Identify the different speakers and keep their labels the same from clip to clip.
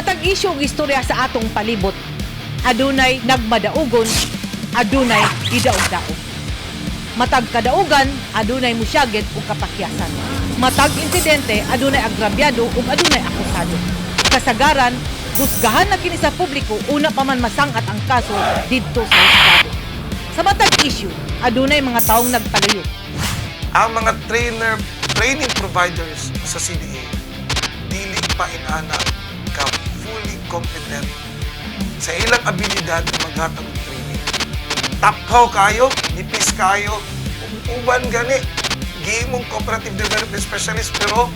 Speaker 1: Matag isyu ug istorya sa atong palibot, adunay nagmadaugon, adunay gidaog-daog. Matag kadaugan, adunay musyagit ug kapakyasan. Matag insidente, adunay agrabyado ug adunay akusado. Kasagaran, husgahan na kini sa publiko una pa man masangat ang kaso didto sa husgado. Sa matag issue, adunay mga taong nagpaluyo.
Speaker 2: Ang mga training providers sa CDA, dili pa inana ka fully competent sa ilang abilidad na maghatag og training. Taphaw kayo, nipis kayo, uban gani, gihimong cooperative development specialist pero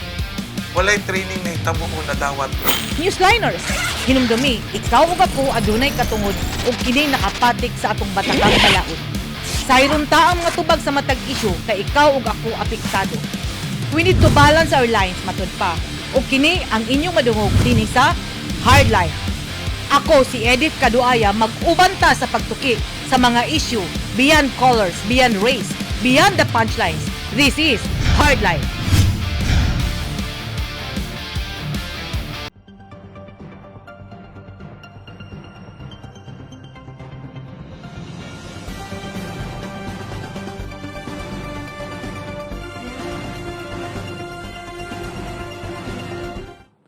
Speaker 2: walay training na hitabo o nadawat.
Speaker 1: Newsliners, hinumdumi, ikaw ug ako adunay katungod ug kini nakapatik sa atong batakang balaod. Sayron ta ang mga tubag sa matag issue kay ikaw ug ako apektado. We need to balance our lines matud pa. Ug kini ang inyong madungog dinhi sa Hardline. Ako si Edith Kaduaya, mag-uban ta sa pagtuki sa mga issue beyond colors, beyond race, beyond the punchlines. This is Hardline.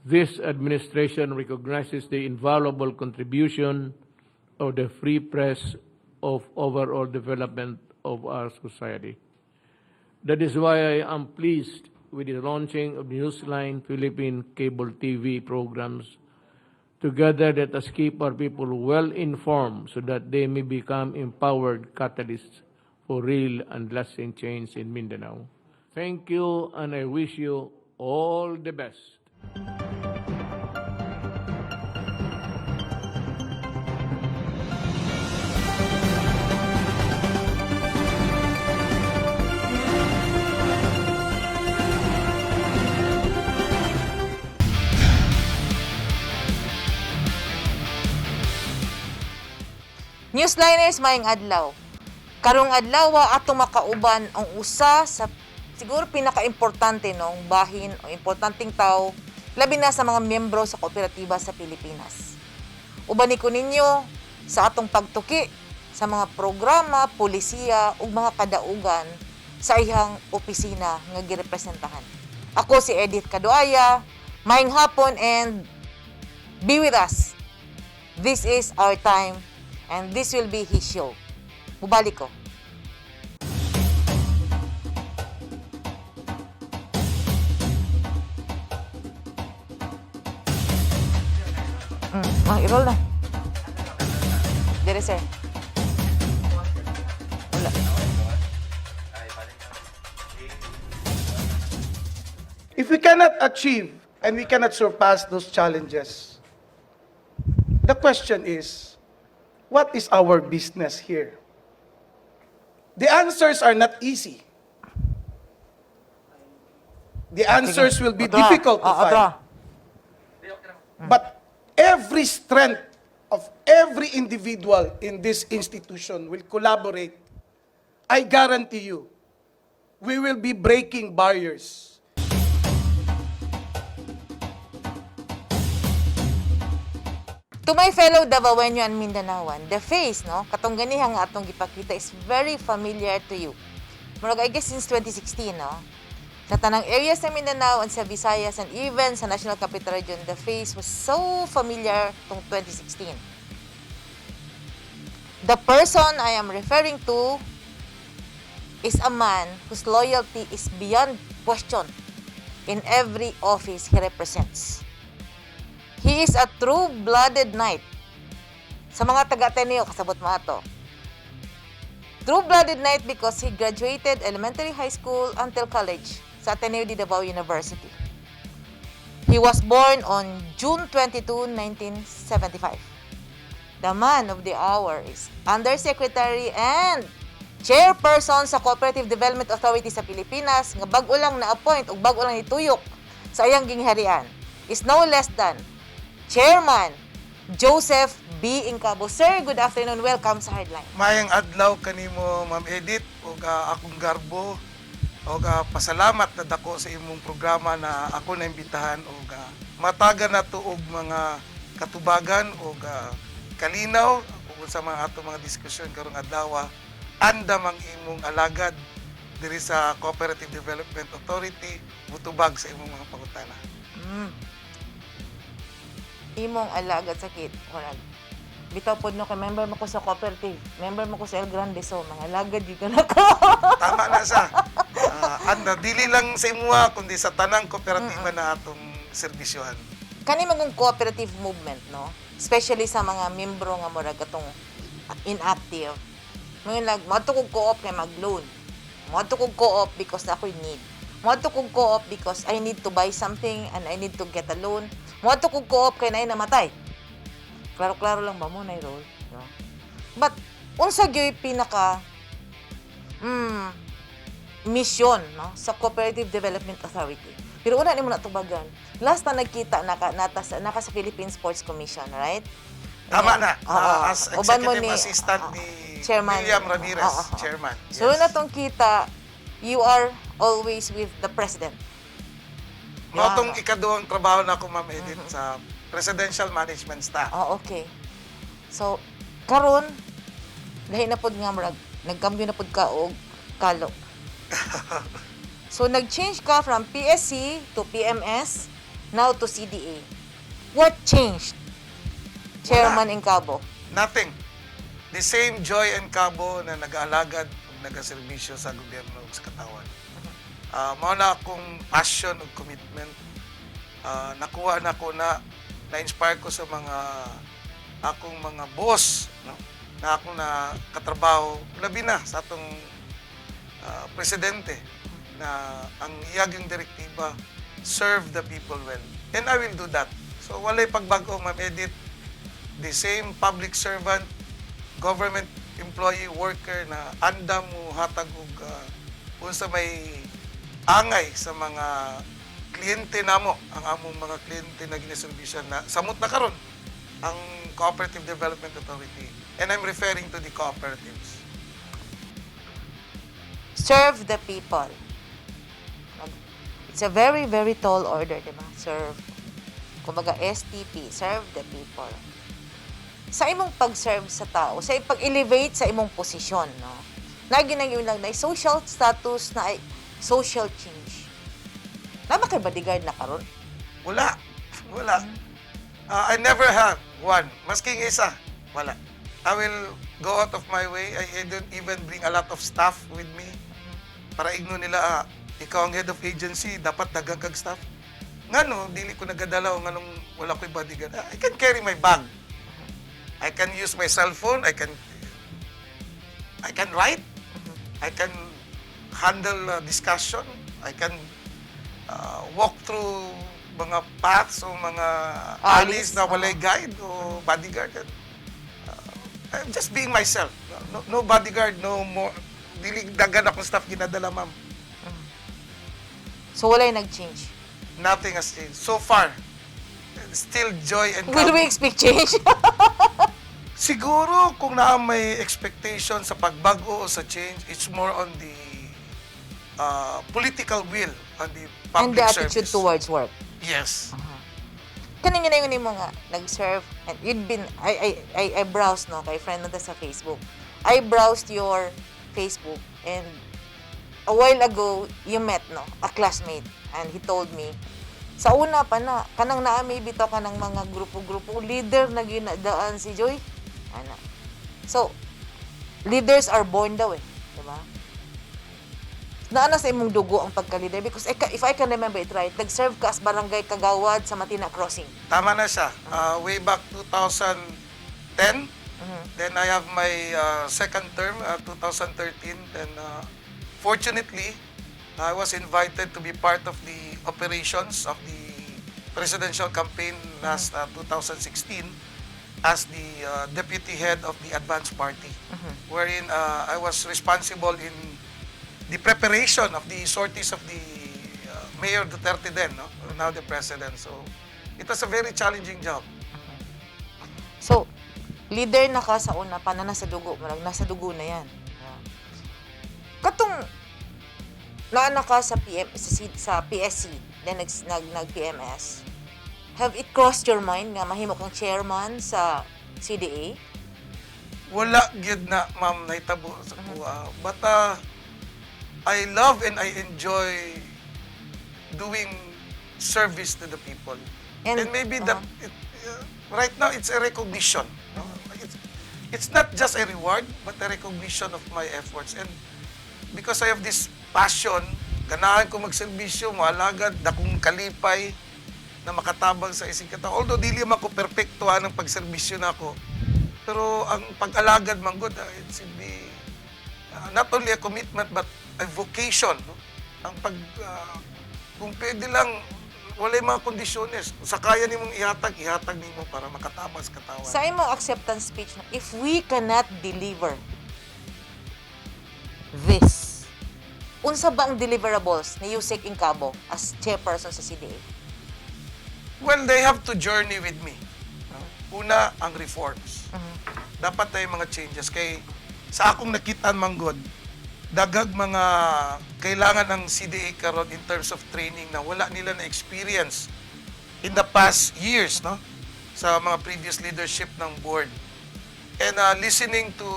Speaker 3: This administration recognizes the invaluable contribution of the free press of overall development of our society. That is why I am pleased with the launching of Newsline Philippine Cable TV programs. Together, let us keep our people well informed so that they may become empowered catalysts for real and lasting change in Mindanao. Thank you, and I wish you all the best.
Speaker 4: Newsliners, maayong adlaw. Karong adlaw atong makauban ang usa sa siguro pinakaimportante nong bahin o importanteng tao labi na sa mga miyembro sa kooperatiba sa Pilipinas. Uban ko ninyo sa atong pagtuki sa mga programa, polisiya ug mga kadaugan sa iyang opisina nga girepresentahan. Ako si Edith Kaduaya. Maayong hapon and be with us. This is our time and this will be his show. Mubalik ko. I-roll na. Dire, sir. Wala.
Speaker 2: If we cannot achieve and we cannot surpass those challenges, the question is, what is our business here? The answers are not easy. The answers will be
Speaker 4: Otro.
Speaker 2: Difficult to
Speaker 4: Ah, otro.
Speaker 2: Find. But every strength of every individual in this institution will collaborate. I guarantee you, we will be breaking barriers.
Speaker 4: To my fellow Davaoenyo and Mindanaoan, the face, no, katong ganiha nga atong gipakita is very familiar to you. Murag, I guess since 2016, no? Sa tanang areas sa Mindanao and sa Visayas and even sa National Capital Region, the face was so familiar tong 2016. The person I am referring to is a man whose loyalty is beyond question in every office he represents. He is a true-blooded knight. Sa mga taga-Ateneo, kasabot mo ato. True-blooded knight because he graduated elementary, high school until college sa Ateneo de Davao University. He was born on June 22, 1975. The man of the hour is Undersecretary and Chairperson sa Cooperative Development Authority sa Pilipinas nga bag-o lang na-appoint ug bag-o lang nituyok sa iyang gingharian is no less than Chairman Joseph B. Encabo. Sir, good afternoon. Welcome sa Hardline.
Speaker 2: Maayong adlaw kanimo, Ma'am Edith, ug akong garbo ug pasalamat na dako sa imong programa na ako naimbitahan ug matagan nato og mga katubagan o kalinaw ug sa mga atong mga diskusyon karong adlaw. Andam ang imong alagad diri sa Cooperative Development Authority mutubag sa imong mga pangutana.
Speaker 4: Imong alagad sakit. Murag bitaw pod no, kay member mo ko sa cooperative. Member mo ko sa El Grande, so mga alagad gyud ka nako.
Speaker 2: Tama na siya. Anda dili lang sa imuha kundi sa tanang kooperatiba na atong serbisyohan.
Speaker 4: Kani magong cooperative movement, no, especially sa mga membro nga murag atong inactive, mga lag moadto kog co-op kay mag-loan, moadto kog co-op because ako'y need, moadto kog co-op because I need to buy something and I need to get a loan, moadto kog co-op kay naay namatay. Klaro-klaro lang ba mo na role, no? But unsa gyud pinaka mission, no, sa Cooperative Development Authority? Pero una nimo na tubagan. Last na nagkita naka nata sa naka sa Philippine Sports Commission, right?
Speaker 2: Tama na.
Speaker 4: Oo.
Speaker 2: As
Speaker 4: Uban mo
Speaker 2: executive
Speaker 4: ni-
Speaker 2: assistant ni
Speaker 4: Chairman.
Speaker 2: William Ramirez,
Speaker 4: Oo.
Speaker 2: chairman.
Speaker 4: So na tong kita, you are always with the president.
Speaker 2: Mao tong ikaduhang trabaho na ako, Ma'am Edith, sa Presidential Management Staff.
Speaker 4: Oh, okay. So karon lahi na pod nga murag nagkambyo na pod ka og kalo. So nag-change ka from PSC to PMS, now to CDA. What changed, Chairman Encabo?
Speaker 2: Nothing. The same Joy Encabo na nag-aalagad ug nagaserbisyo sa gobyerno ug sa katawan. Mao na akong passion ug commitment. Nakuha na ko na na-inspire ko sa mga akong mga boss, no, na akong na katrabaho, labi na sa atong presidente na ang iyaging direktiba, serve the people well. And I will do that. So walay pagbago, Ma'am Edith. The same public servant, government employee, worker na andam mo hatag og unsa may angay sa mga kliyente namo, ang among mga kliyente na ginaserbisyon na samot na karon ang Cooperative Development Authority. And I'm referring to the cooperatives.
Speaker 4: Serve the people. It's a very, very tall order, di ba? Serve. Kumbaga, STP, serve the people. Sa imong pag-serve sa tao, sa pag-elevate sa imong posisyon, no? Naginang yun lang na social status na ay social change. Naa ba kay bodyguard na karon?
Speaker 2: Wala. Wala. I never have one. Masking isa. Wala. I will go out of my way. I don't even bring a lot of staff with me. Para igno nila, ikaw ang head of agency, dapat daghang kag staff. Ngano, dili ko nagadala o nganong wala ko'y bodyguard. I can carry my bag. I can use my cell phone. I can write. I can handle discussion. I can walk through mga paths o mga
Speaker 4: Alleys.
Speaker 2: alleys na walay guide o bodyguard. I'm just being myself. No, no bodyguard, no more. Dili daghan akong staff ginadala, ma'am.
Speaker 4: So, walay nag-change.
Speaker 2: Nothing has changed. So far, still Joy and
Speaker 4: Will we expect change?
Speaker 2: Siguro kung naa may expectation sa pagbago o sa change, it's more on the political will, on the public
Speaker 4: And the attitude
Speaker 2: service.
Speaker 4: towards work.
Speaker 2: Yes.
Speaker 4: Kaning yun yun mo nga, nag-serve, and you'd been, I browsed, no, kay friend na ta sa Facebook. I browsed your Facebook, and a while ago, you met, no, a classmate, and he told me, sa una pa na, kanang naa maybe to kanang mga grupo-grupo, leader na ginadaan si Joy. Ana. So, leaders are born daw eh. Di ba? Naa na sa imong dugo ang pagka-leader because if I can remember it right, nag-serve ka as barangay kagawad sa Matina Crossing.
Speaker 2: Tama na siya. Way back 2010, then I have my second term, 2013. Then fortunately, I was invited to be part of the operations of the presidential campaign last 2016 as the deputy head of the Advance Party, wherein I was responsible in the preparation of the sorties of the Mayor Duterte then, no? Now the president. So it was a very challenging job.
Speaker 4: So, leader na ka sa una pa na nasa dugo, murag nasa dugo na yan. Yeah. Katong naa na ka sa PM sa, sa PSC, then nag nag, nag PMS. Have it crossed your mind nga mahimo kang chairman sa CDA?
Speaker 2: Wala gyud na, ma'am, nahitabo sa akoa. But I love and I enjoy doing service to the people. And maybe that right now it's a recognition. No? It's not just a reward, but a recognition of my efforts. And because I have this passion, ganahan ko magserbisyo, moalagad, dakong kalipay na makatabang sa isigkatawo. Although dili man ko perpekto ang pagserbisyo nako, pero ang pag-alagad man gud, it should be not only a commitment but a vocation. No? Ang pag kung pwede lang, walay mga kondisyones. Sa kaya nimong ihatag, ihatag nimo para makatabang sa katawhan.
Speaker 4: Sa imong acceptance speech, if we cannot deliver this, unsa ba ang deliverables ni Usec Encabo as chairperson sa CDA?
Speaker 2: Well, they have to journey with me. No? Una, ang reforms. Dapat tayo mga changes. Kay sa akong nakitaan manggod, daghag mga kailangan ng CDA karon in terms of training na wala nila na experience in the past years, no? Sa mga previous leadership ng board. And listening to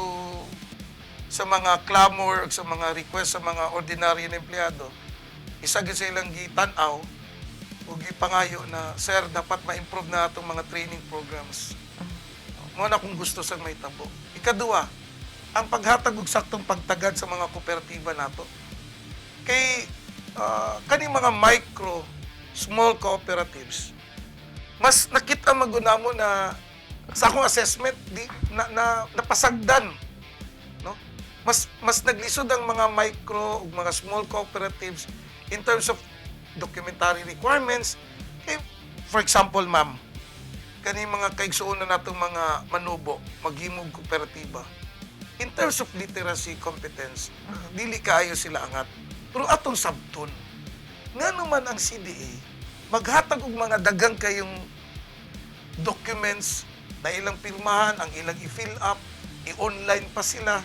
Speaker 2: sa mga clamor, sa mga request sa mga ordinaryo na empleyado, isa gyud sa ilang gitan-aw ug gipangayo na, "Sir, dapat ma-improve na atong mga training programs." Mao na kung gusto sa mahitabo. Ikaduha, ang paghatag og saktong pagtagad sa mga kooperatiba nato. Kay kaning mga micro, small cooperatives, mas nakita maguna mo na sa akong assessment di na napasagdan, no? Mas naglisod ang mga micro ug mga small cooperatives in terms of documentary requirements. Kay, for example, ma'am, kani mga kaigsuonan natong mga manubo maghimog kooperatiba, in terms of literacy competence, dili kaayo sila angat. Pero atong sabton, ngano man ang CDA maghatag og mga dagang kayong documents na ilang pirmahan, ang ilang i-fill up, i-online pa sila?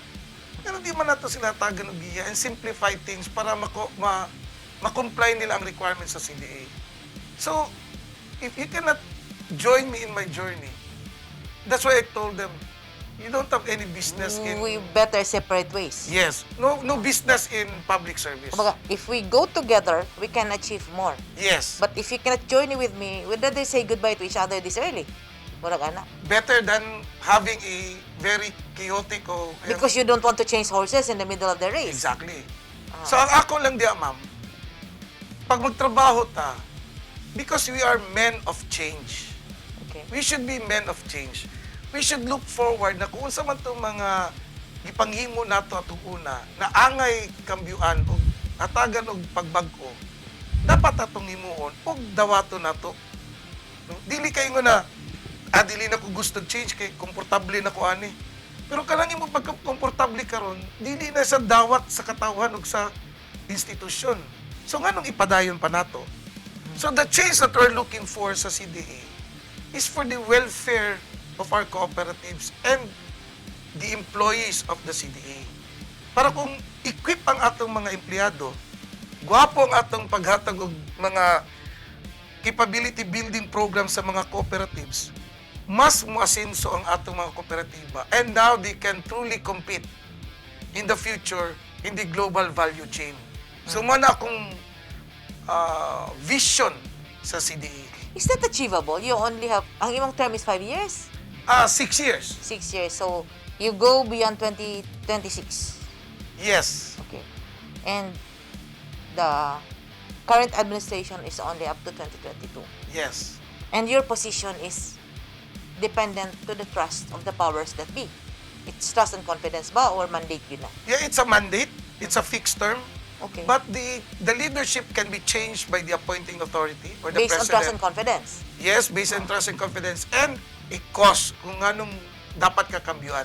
Speaker 2: Pero di man nato sila tagan og giya and simplify things para ma-comply nila ang requirements sa CDA? So, if you cannot join me in my journey, that's why I told them, you don't have any business in
Speaker 4: We better separate ways.
Speaker 2: Yes, no business in public service.
Speaker 4: Kumbaga, if we go together, we can achieve more.
Speaker 2: Yes.
Speaker 4: But if you cannot join with me, we'd rather say goodbye to each other this early. Murag ana.
Speaker 2: Better than having a very chaotic o
Speaker 4: Because you don't want to change horses in the middle of the race.
Speaker 2: Exactly. So ang ako lang diya, ma'am, pag magtrabaho ta, because we are men of change. We should be men of change. We should look forward na kung unsa man itong mga gipanghimo nato atong una na angay kambyuan og hatagan og pagbag-o, dapat atong himuon og dawato nato. No? Dili kayo nga na, "Ah, dili na ko gusto og change kay komportable na ko ani." Pero kanang imo pagka komportable karon, dili na sa dawat sa katawhan ug sa institusyon. So nganong ipadayon pa nato? So the change that we're looking for sa CDA is for the welfare of our cooperatives and the employees of the CDA. Para kung equip ang atong mga empleyado, gwapo ang atong paghatag og mga capability building program sa mga cooperatives, mas muasenso ang atong mga kooperatiba. And now they can truly compete in the future in the global value chain. So mao na akong vision sa CDA.
Speaker 4: Is that achievable? You only have, ang imong term is 5 years?
Speaker 2: Ah, 6 years.
Speaker 4: 6 years. So, you go beyond 2026.
Speaker 2: Yes.
Speaker 4: Okay. And the current administration is only up to 2022.
Speaker 2: Yes.
Speaker 4: And your position is dependent to the trust of the powers that be. It's trust and confidence ba or mandate yun na?
Speaker 2: Yeah, it's a mandate. It's a fixed term. But the leadership can be changed by the appointing authority or the
Speaker 4: Based on
Speaker 2: president.
Speaker 4: Trust and confidence.
Speaker 2: Yes, based on trust and confidence and a cause kung anong dapat kakambyuan.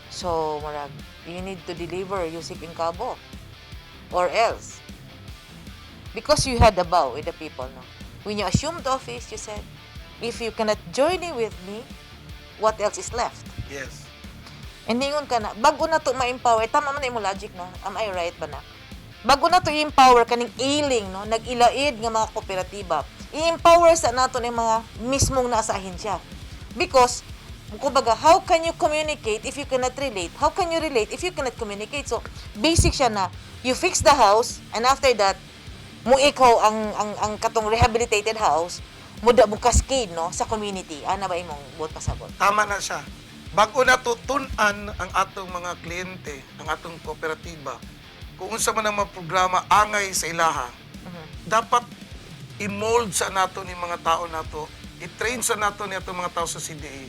Speaker 4: So, murag, you need to deliver, Usec Encabo. Or else. Because you had a vow with the people, no? When you assumed office, you said, "If you cannot journey with me, what else is left?"
Speaker 2: Yes.
Speaker 4: And ningon ka na, bago na to ma-empower, tama man na imo logic, no? Am I right ba na? Bago na to i-empower kaning ailing, no? Nag-ilaid nga mga kooperatiba. I-empower sa nato ng mga mismong nasa ahensya. Because, kumbaga, how can you communicate if you cannot relate? How can you relate if you cannot communicate? So, basic siya na, you fix the house, and after that, mo ikaw ang katong rehabilitated house, mo da mo cascade, no, sa community. Ana ba imong buot pasabot?
Speaker 2: Tama na siya. Bago na tutun-an ang atong mga kliyente, ang atong kooperatiba, kung unsa man ang mga programa angay sa ilaha, dapat i-mold sa nato ni mga tao nato, i-train sa nato ni atong mga tao sa CDA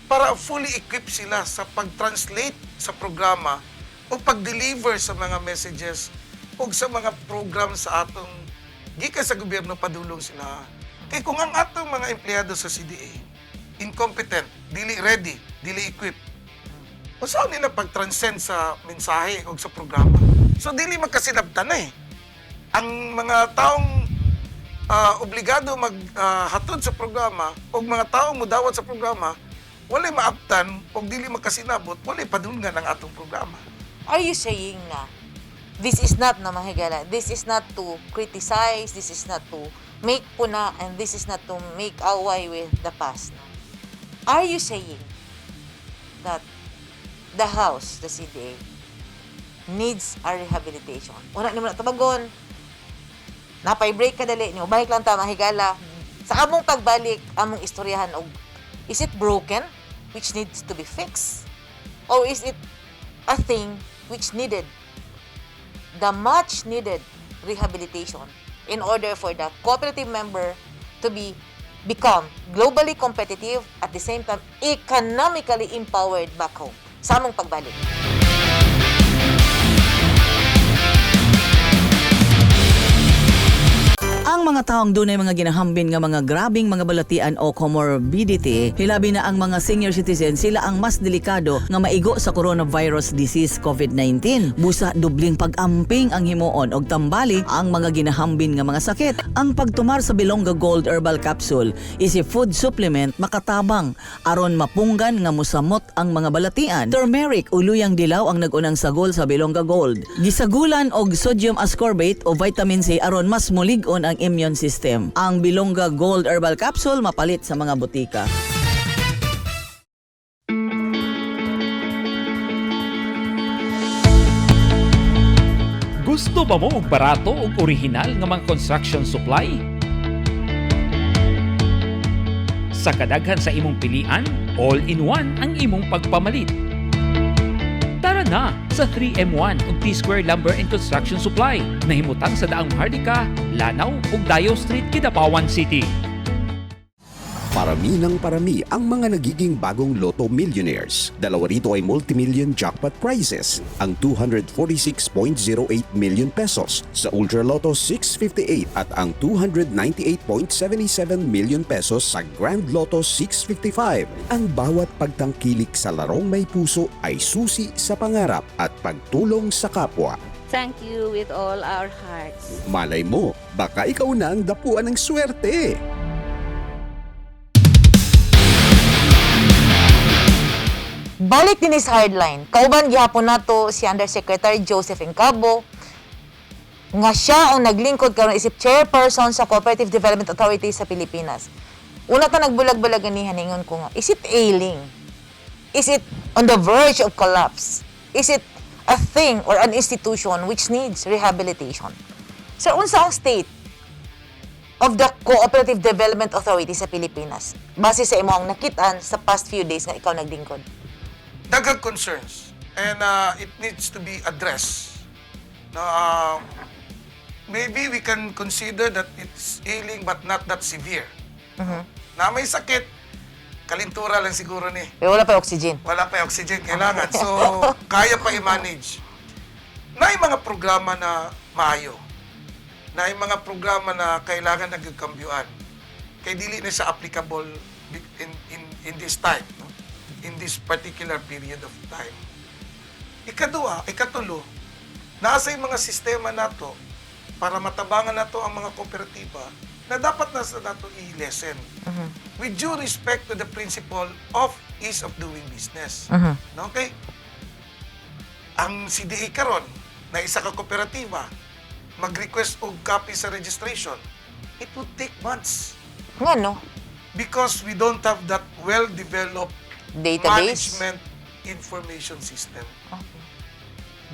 Speaker 2: para fully equipped sila sa pag-translate sa programa o pag-deliver sa mga messages o sa mga program sa atong gikan sa gobyerno padulong sila. Kay kung ang atong mga empleyado sa CDA incompetent, dili ready, dili equipped, unsaon nila pag-transcend sa mensahe o sa programa? So dili magkasinabtan na eh. Ang mga taong obligado maghatod sa programa o mga taong mudawat sa programa, walay maabtan o dili magkasinabot, walay padulngan ang atong programa.
Speaker 4: Are you saying na this is not na, mga higala, this is not to criticize, this is not to make puna, and this is not to make away with the past, no? Are you saying that the house, the CDA, needs a rehabilitation? Una nimo na tubagon, napay break ka dali, nimo balik lang ta, mga higala. Sa among pagbalik, among istoryahan og is it broken which needs to be fixed? Or is it a thing which needed the much needed rehabilitation in order for the cooperative member to be become globally competitive, at the same time economically empowered back home? Sa among pagbalik.
Speaker 5: Ang mga taong dunay mga ginahambin nga mga grabing mga balatian o comorbidity, hilabi na ang mga senior citizen, sila ang mas delikado nga maigo sa coronavirus disease COVID-19. Busa dubling pag-amping ang himuon og tambali ang mga ginahambin nga mga sakit. Ang pagtumar sa Bilongga Gold Herbal Capsule is a food supplement makatabang aron mapunggan nga musamot ang mga balatian. Turmeric o luyang dilaw ang nagunang sagol sa Bilongga Gold. Gisagulan og sodium ascorbate o vitamin C aron mas mulig-on ang immune system. Ang Bilongga Gold Herbal Capsule mapalit sa mga butika.
Speaker 6: Gusto ba mo og barato ug orihinal nga mga construction supply? Sa kadaghan sa imong pilian, all-in-one ang imong pagpamalit. Tara na sa 3M1 ug T-Square Lumber and Construction Supply nahimutang sa Daang Maharlika, Lanao ug Dayo Street, Kidapawan City.
Speaker 7: Parami ng parami ang mga nagiging bagong Lotto millionaires. Dalawa rito ay multimillion jackpot prizes, ang 246.08 million pesos sa Ultra Lotto 658 at ang 298.77 million pesos sa Grand Lotto 655. Ang bawat pagtangkilik sa larong may puso ay susi sa pangarap at pagtulong sa kapwa.
Speaker 8: Thank you with all our hearts.
Speaker 7: Malay mo, baka ikaw na ang dapuan ng swerte.
Speaker 4: Balik din is Hardline. Kauban gihapon nato si Undersecretary Joseph Encabo nga siya ang naglingkod karon isip chairperson sa Cooperative Development Authority sa Pilipinas. Una ta nagbulag-bulag ganihan, ingon ko nga, is it ailing? Is it on the verge of collapse? Is it a thing or an institution which needs rehabilitation? Sir, unsa ang state of the Cooperative Development Authority sa Pilipinas base sa imong nakitaan sa past few days nga ikaw naglingkod?
Speaker 2: Daghang concerns and it needs to be addressed. No, maybe we can consider that it's ailing but not that severe. Na may sakit, kalintura lang siguro ni.
Speaker 4: Pero wala pa oxygen.
Speaker 2: Wala pa yung oxygen kailangan. So, kaya pa i-manage. Na yung mga programa na maayo. Na yung mga programa na kailangan nagkakambyuan. Kay dili na siya applicable in this time. No? In this particular period of time. Ikaduha, ikatulo, nasa yung mga sistema nato para matabangan nato ang mga kooperatiba na dapat nasa nato i-lessen. With due respect to the principle of ease of doing business. No, okay? Ang CDA karon na isa ka kooperatiba mag-request og copy sa registration. It would take months
Speaker 4: Nga no?
Speaker 2: because we don't have that well-developed
Speaker 4: Database?
Speaker 2: management information system.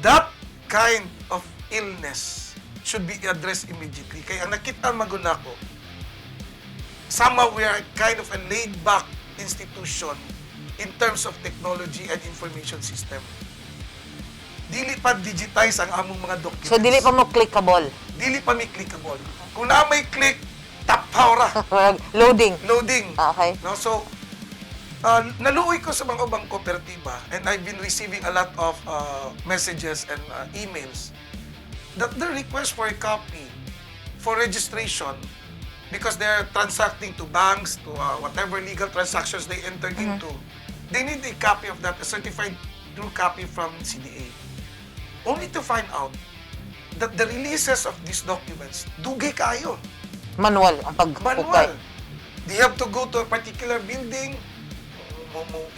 Speaker 2: That kind of illness should be addressed immediately. Kaya ang nakita maguna ko, somehow we are kind of a laid-back institution in terms of technology and information system. Dili pa digitize ang among mga documents.
Speaker 4: So dili pa mo clickable.
Speaker 2: Dili pa mi clickable. Kung naa may click, taphaw ra.
Speaker 4: Loading.
Speaker 2: Loading.
Speaker 4: Ah, okay.
Speaker 2: No, so naluoy ko sa mga ubang kooperatiba and I've been receiving a lot of messages and emails that the request for a copy for registration because they're transacting to banks, to whatever legal transactions they entered into, they need a copy of that, a certified true copy from CDA. Only to find out that the releases of these documents, dugay kayo.
Speaker 4: Manual ang paghukay.
Speaker 2: Manual. They have to go to a particular building.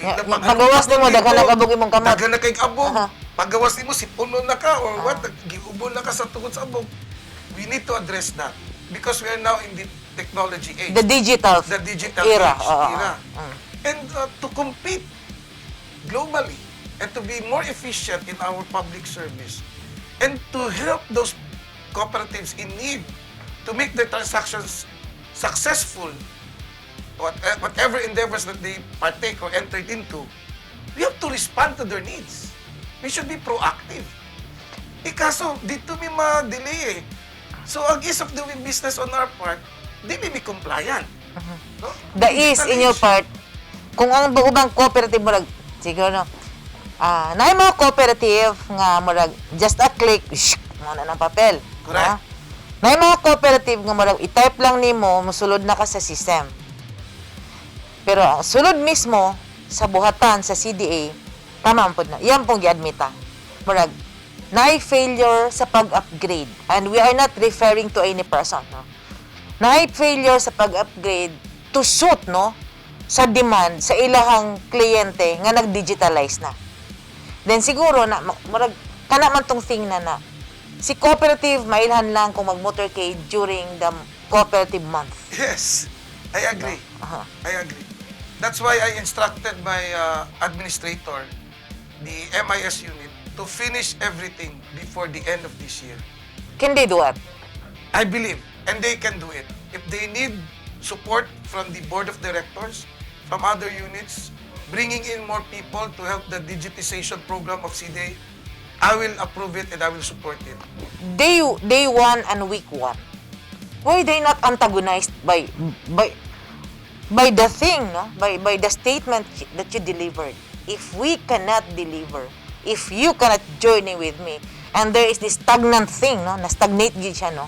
Speaker 4: Nga, pagawas nimo, daghan na kabog imong kamot.
Speaker 2: Daghan na kay abog. Pagawas nimo, sipuno na ka or what, giubo na ka sa tungod sa abog. We need to address that because we are now in the technology age.
Speaker 4: The digital
Speaker 2: The digital
Speaker 4: era.
Speaker 2: age,
Speaker 4: Oo.
Speaker 2: era. And to compete globally and to be more efficient in our public service and to help those cooperatives in need to make their transactions successful, whatever endeavors that they partake or entered into, we have to respond to their needs. We should be proactive. Eh kaso, dito may ma-delay eh. So, ang ease of doing business on our part, dili mi compliant. No?
Speaker 4: The ease
Speaker 2: Digital
Speaker 4: in your
Speaker 2: age.
Speaker 4: part, kung ang ubang cooperative murag siguro no, naay mga cooperative nga murag just a click, shh, mo na ng papel.
Speaker 2: Correct.
Speaker 4: No? Naay mga cooperative nga murag i-type lang nimo, mosulod na ka sa system. Pero ang sulod mismo sa buhatan sa CDA, tama ang pud na. Iyan pong giadmita. Murag naay failure sa pag-upgrade. And we are not referring to any person, no? Naay failure sa pag-upgrade to suit, no, sa demand sa ilahang kliyente nga nag-digitalize na. Then siguro na murag kana man tong thing na na si cooperative mailhan lang kung mag-motorcade during the cooperative month.
Speaker 2: Yes, I agree. I agree. That's why I instructed my administrator, the MIS unit, to finish everything before the end of this year.
Speaker 4: Can they do it?
Speaker 2: I believe, and they can do it. If they need support from the board of directors, from other units, bringing in more people to help the digitization program of CDA, I will approve it and I will support it.
Speaker 4: Day one and week one. Why they not antagonized by the thing, no? By the statement that you delivered? If we cannot deliver, if you cannot journey with me, and there is this stagnant thing, no? Na stagnate gid siya, no?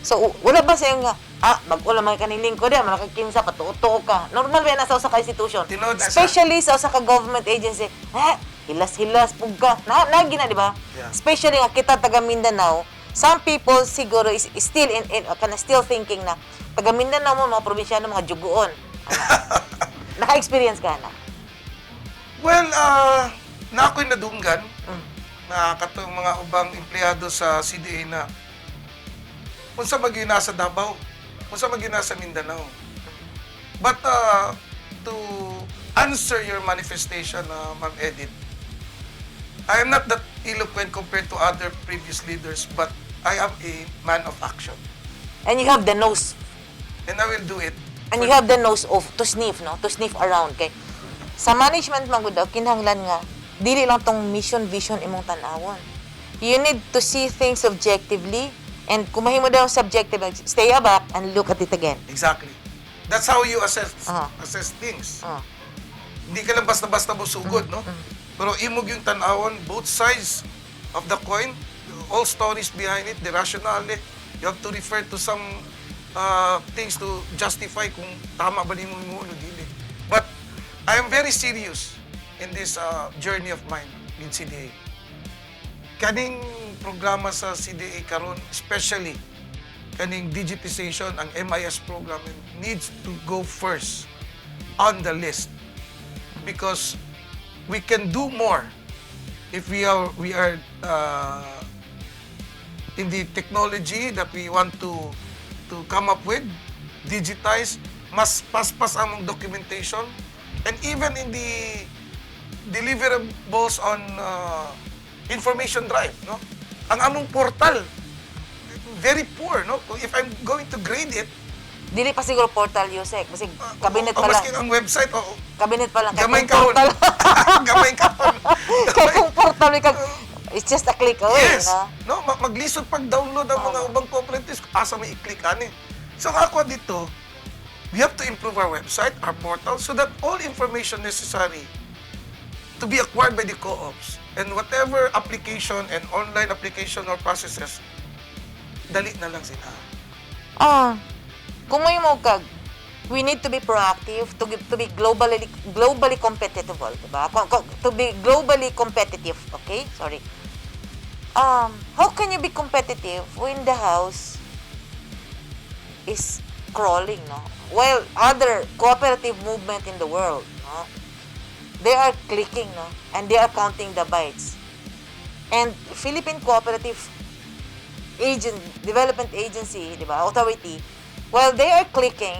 Speaker 4: So, wala ba sa nga, mag-ula man ka ni lingkod, eh, mga kinsa, patuo ka. Normal ba yan sa usa ka institution?
Speaker 2: Tinuod na siya.
Speaker 4: Especially sa usa ka government agency. Eh, hilas-hilas, pug ka. Na, nagi na, di ba?
Speaker 2: Yeah.
Speaker 4: Especially nga kita taga Mindanao, some people siguro is still in kana still thinking na taga Mindanao mo, mga probinsyano, mga juguon. Ana. Naka-experience ka na?
Speaker 2: Well, na ako'y nadunggan na katong mga ubang empleyado sa CDA na unsa man gyud nasa Davao, unsa man gyud nasa Mindanao. But to answer your manifestation, Ma'am Edith, I am not that eloquent compared to other previous leaders, but I am a man of action.
Speaker 4: And you have the nose.
Speaker 2: And I will do it.
Speaker 4: And you have the nose of to sniff, no? To sniff around kay sa management man gud daw kinahanglan nga dili lang tong mission vision imong tan-awon. You need to see things objectively and kung mahimo daw subjective, stay back and look at it again.
Speaker 2: Exactly. That's how you assess assess things. Hindi ka lang basta-basta musugod, no? Pero imong yung tan-awon, both sides of the coin, all stories behind it, the rationale, you have to refer to some things to justify kung tama ba nimo mo o dili. But I am very serious in this journey of mine with CDA. Kaning programa sa CDA karon, especially kaning digitization, ang MIS program needs to go first on the list because we can do more if we are in the technology that we want to to come up with, digitize, mas paspas among documentation, and even in the deliverables on information drive, no? Ang among portal, very poor, no? If I'm going to grade it,
Speaker 4: Dili pa siguro portal, Usec. Basig cabinet
Speaker 2: o
Speaker 4: pa lang.
Speaker 2: maski ang website, o
Speaker 4: Cabinet pa lang. Kay
Speaker 2: gamay
Speaker 4: kung
Speaker 2: kahon.
Speaker 4: portal.
Speaker 2: Gamay kahon.
Speaker 4: Kay kung portal, it's just a click away,
Speaker 2: Yes.
Speaker 4: no?
Speaker 2: No, maglisod pag-download ang mga ubang cooperatives, asa may i-click ani. So ako dito, we have to improve our website, our portal, so that all information necessary to be acquired by the co-ops and whatever application and online application or processes, dali na lang sila.
Speaker 4: Kung may mo kag, we need to be proactive to be globally competitive, diba? To be globally competitive, okay? Sorry. How can you be competitive when the house is crawling, no? While other cooperative movement in the world, no? They are clicking, no? And they are counting the bytes. And Philippine Cooperative Agent Development Agency, di ba? Authority, while they are clicking,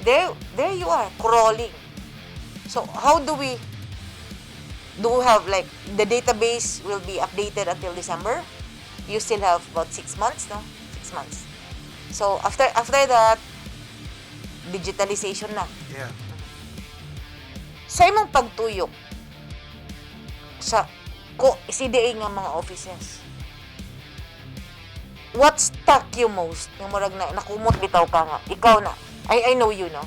Speaker 4: there you are crawling. So how do we have, like, the database will be updated until December? You still have about 6 months, no? 6 months. So after that, digitalization na. Sa imong pagtuyok sa ko CDA nga mga offices, what stuck you most? Nga murag na nakumot bitaw ka nga. Ikaw na. I know you, no?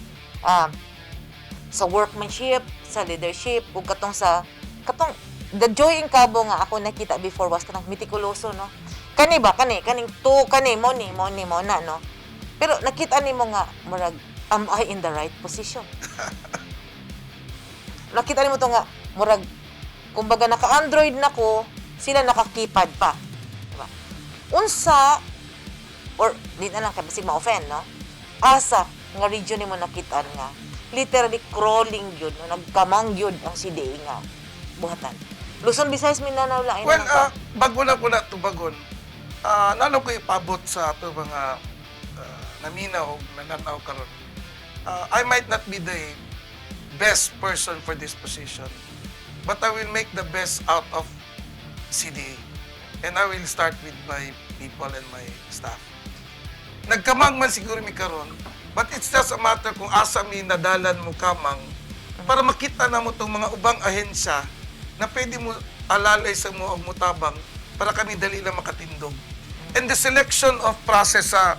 Speaker 4: Sa workmanship, sa leadership, ug katong sa katong the Joy Encabo nga ako nakita before was kanang metikuloso, no? Kani ba kani kaning to kani mo ni mo na, no? Pero nakita nimo nga murag, am I in the right position? Nakita nimo to nga murag kumbaga naka-Android na ko, sila naka-keypad pa. Diba? Unsa or di na lang kay basig ma-offend, no? Asa nga region nimo nakita nga literally crawling yun, no? Nagkamang yun ang CDA nga buhatan. Luzon, Visayas, Mindanao, lain
Speaker 2: Well,
Speaker 4: naman ka.
Speaker 2: Bago na ko na tubagon, nalo ko ipabot sa ato mga naminaw o nananaw karon. I might not be the best person for this position, but I will make the best out of CDA. And I will start with my people and my staff. Nagkamang man siguro mi karon, but it's just a matter kung asa mi nadalan mo kamang para makita na mo itong mga ubang ahensya na pwede mo alalay sa mo og mutabang para kami dali lang makatindog. And the selection of process sa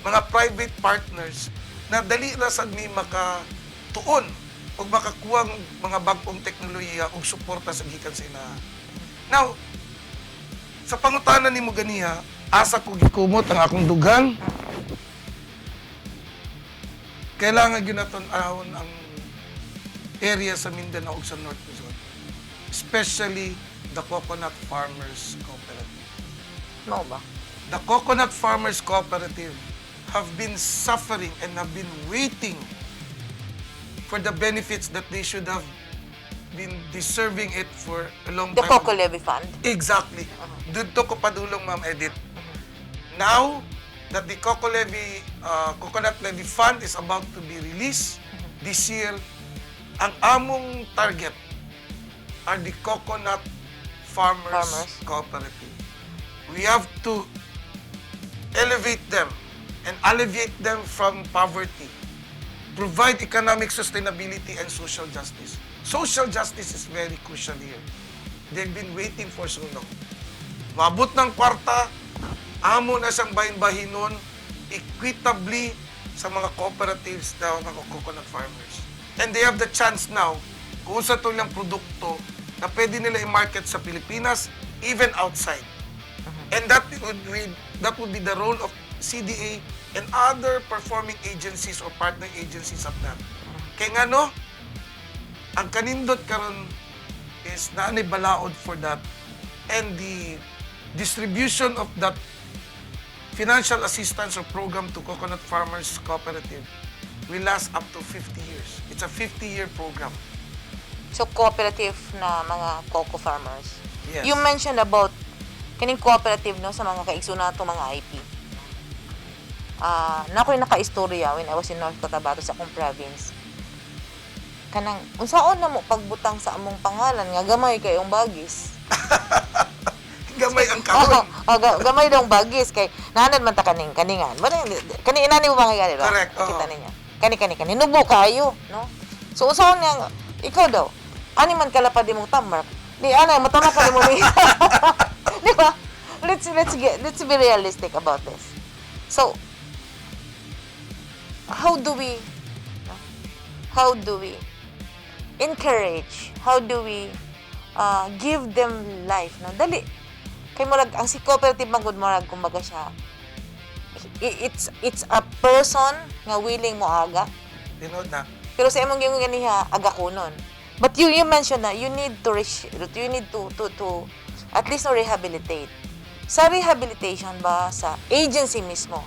Speaker 2: mga private partners na dali na sad mi makatuon ug makakuha ng mga bag-ong teknolohiya ug suporta sa gikan sa inaha. Now, sa pangutana nimo ganiha, asa ko gikumot ang akong dughan? Kailangan gyud naton ahon ang area sa Mindanao ug sa North Luzon. Especially the Coconut Farmers Cooperative.
Speaker 4: Mao ba?
Speaker 2: The Coconut Farmers Cooperative have been suffering and have been waiting for the benefits that they should have been deserving it for a long
Speaker 4: The
Speaker 2: time
Speaker 4: Coco
Speaker 2: ago.
Speaker 4: Levy Fund.
Speaker 2: Exactly. Dito ko padulong, Ma'am Edith. Now that the Coconut Levy Fund is about to be released this year, ang among target are the Coconut Farmers,
Speaker 4: Farmers.
Speaker 2: Cooperative. We have to elevate them and alleviate them from poverty, provide economic sustainability and social justice. Social justice is very crucial here. They've been waiting for so long. Maabot ng kwarta, amo na siyang bahin-bahinon equitably sa mga cooperatives na mga coconut farmers. And they have the chance now kung sa lang produkto na pwede nila i-market sa Pilipinas, even outside. And that would be the role of CDA and other performing agencies or partner agencies of that. Kaya nga no, ang kanindot karon is naanay balaod for that and the distribution of that financial assistance or program to Coconut Farmers Cooperative will last up to 50 years. It's a 50-year program.
Speaker 4: So, cooperative na mga coco farmers.
Speaker 2: Yes.
Speaker 4: You mentioned about kaning cooperative, no, sa mga kaigsoon nato mga IP. Ah, na ako'y nakaistorya when I was in North Cotabato sa akong province. Kanang unsaon na mo pagbutang sa among pangalan nga gamay kayong bagis.
Speaker 2: Gamay ang kahon.
Speaker 4: Oh, gamay daw ang bagis kay naanad man ta kaning kaningan. Ba kani inani mo mga gani ba?
Speaker 2: Correct, oo.
Speaker 4: Kita ninyo. Kani kani kani nubo kayo, no? So unsaon nga ikaw daw? Ani man kalapad imong tamark. Di ana matama ka nimo ni. Di ba? Let's be realistic about this. So how do we, no? How do we encourage? How do we give them life, no? Dali kay murag ang si cooperative man gud, murag kumbaga siya it's a person nga willing mo aga.
Speaker 2: Tinuod na.
Speaker 4: Pero sa imong gingon ganiha, aga kunon. But you mentioned na you need to you need to at least no rehabilitate. Sa rehabilitation ba sa agency mismo?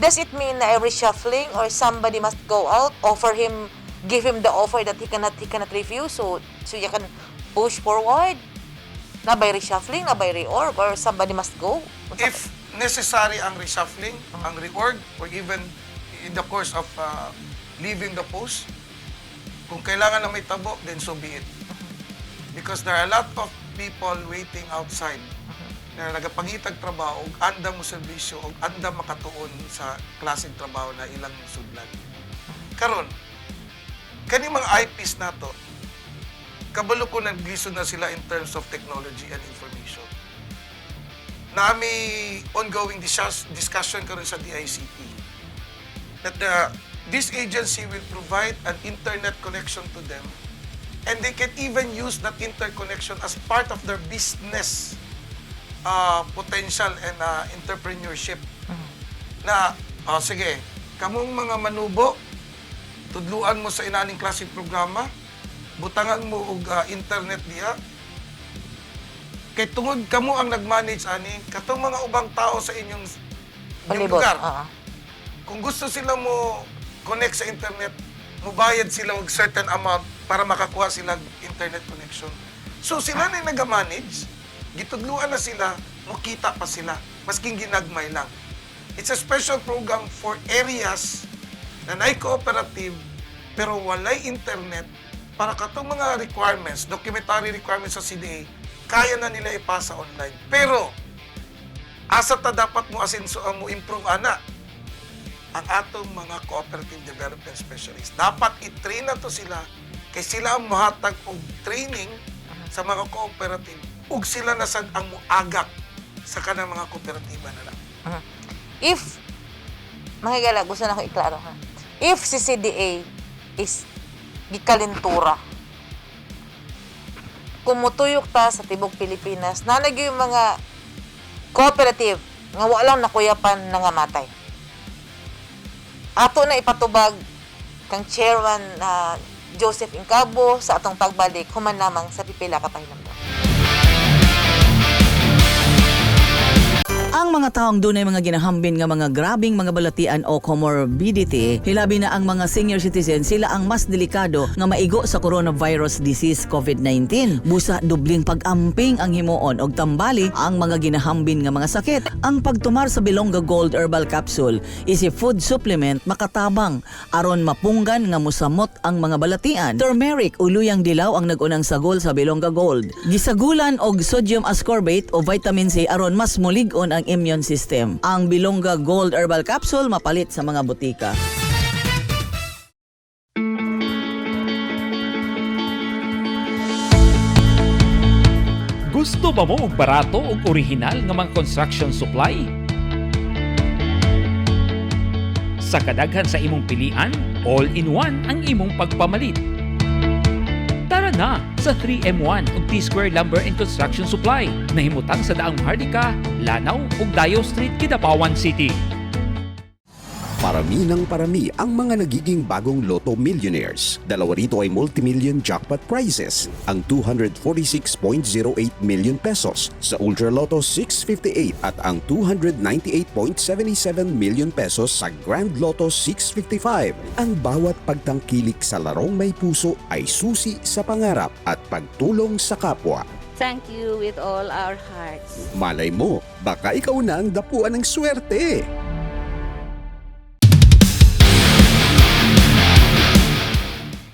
Speaker 4: Does it mean na every shuffling or somebody must go out, offer him, give him the offer that he cannot refuse, so you can push forward? Na by reshuffling, na by reorg, or somebody must go?
Speaker 2: If necessary ang reshuffling, ang reorg, or even in the course of leaving the post, kung kailangan na may tabo, then so be it. Because there are a lot of people waiting outside na nagapangitag trabaho og andam mo serbisyo og andam makatuon sa klaseng trabaho na ilang sudlan. Karon, kani mga IPs nato, kabalo ko naglisod na sila in terms of technology and information na may ongoing discussion karon sa DICT that this agency will provide an internet connection to them and they can even use that interconnection as part of their business potential and entrepreneurship na, oh, sige, kamong mga manubo, tudluan mo sa inaning klaseng programa, butangan mo og internet diha kay tungod kamo ang nag-manage ani katong mga ubang tao sa inyong
Speaker 4: Palibot.
Speaker 2: lugar, kung gusto sila mo connect sa internet, mubayad sila og certain amount para makakuha sila og internet connection. So sila na yung nag-manage, gitudluan na sila, mukita pa sila, masking ginagmay lang. It's a special program for areas na naay cooperative pero walay internet para katong mga requirements, documentary requirements sa CDA, kaya na nila ipasa online. Pero asa ta dapat mo asinso ang mo improve ana? Ang atong mga cooperative development specialists. Dapat i-train na to sila kay sila ang mohatag og training sa mga cooperative ug sila na sad ang muagak sa kanang mga kooperatiba na lang.
Speaker 4: If, mga higala, gusto na ko iklaro ha. If si CDA is gikalintura, kung mutuyok ta sa tibok Pilipinas, nanag yung mga cooperative nga walang nakuyapan na nga matay. Ato na ipatubag kang chairman na Joseph Incabo sa atong pagbalik human lamang sa pipila ka pahinumdom.
Speaker 5: Ang mga taong dunay mga ginahambin nga mga grabing mga balatian o comorbidity, hilabi na ang mga senior citizen, sila ang mas delikado nga maigo sa coronavirus disease COVID-19. Busa dubling pag-amping ang himuon og tambali ang mga ginahambin nga mga sakit. Ang pagtumar sa Bilongga Gold Herbal Capsule is a food supplement makatabang aron mapunggan nga musamot ang mga balatian. Turmeric o luyang dilaw ang nag-unang sagol sa Bilongga Gold. Gisagulan og sodium ascorbate o vitamin C aron mas mulig-on ang immune system. Ang Bilongga Gold Herbal Capsule mapalit sa mga botika.
Speaker 6: Gusto ba mo og barato ug original nga mga construction supply? Sa kadaghan sa imong pilian, all-in-one ang imong pagpamalit. Tara na sa 3M1 ug T-Square Lumber and Construction Supply. Nahimutang sa Daang Maharlika, Lanao ug Dayo Street, Kidapawan City.
Speaker 7: Parami ng parami ang mga nagiging bagong Lotto millionaires. Dalawa rito ay multimillion jackpot prizes, ang 246.08 million pesos sa Ultra Lotto 658 at ang 298.77 million pesos sa Grand Lotto 655. Ang bawat pagtangkilik sa larong may puso ay susi sa pangarap at pagtulong sa kapwa.
Speaker 8: Thank you with all our hearts.
Speaker 7: Malay mo, baka ikaw na ang dapuan ng swerte.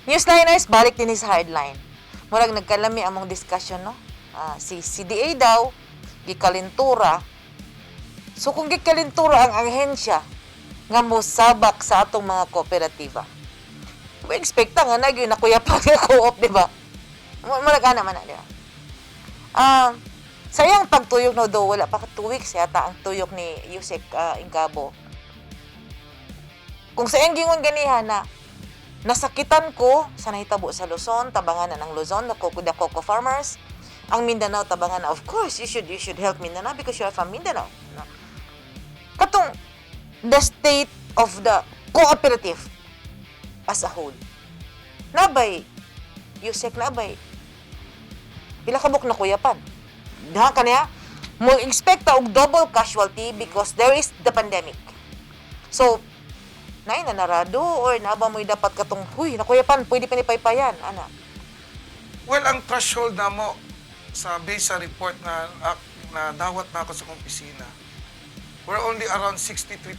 Speaker 4: Newsliners, balik din sa hardline. Murag nagkalami among discussion, no? Ah, si CDA daw, gikalintura. So kung gikalintura ang ahensya nga mosabak sa atong mga kooperatiba, we expect nga na gyud nakuya pa nga co-op, di ba? Murag ana man na, di ba? Ah, sa iyang pagtuyok, no, do wala pa ka 2 weeks yata ang tuyok ni Usec Encabo. Kung sa iyang gingon ganiha na nasakitan ko sa nahitabo sa Luzon, tabangan na ng Luzon, the coco farmers, ang Mindanao tabangan na. Of course, you should help Mindanao because you are from Mindanao. No? Katong the state of the cooperative as a whole. Nabay, Usec, nabay, pila ka buok nakuyapan? Diha kaniya, mo expect ta og double casualty because there is the pandemic. So, nay na narado or naa ba mo'y dapat katong, huy, nakuyapan, pwede pa ni paypayan, ana?
Speaker 2: Well, ang threshold na mo sa base sa report na dawat na ako sa kong opisina, we're only around 63%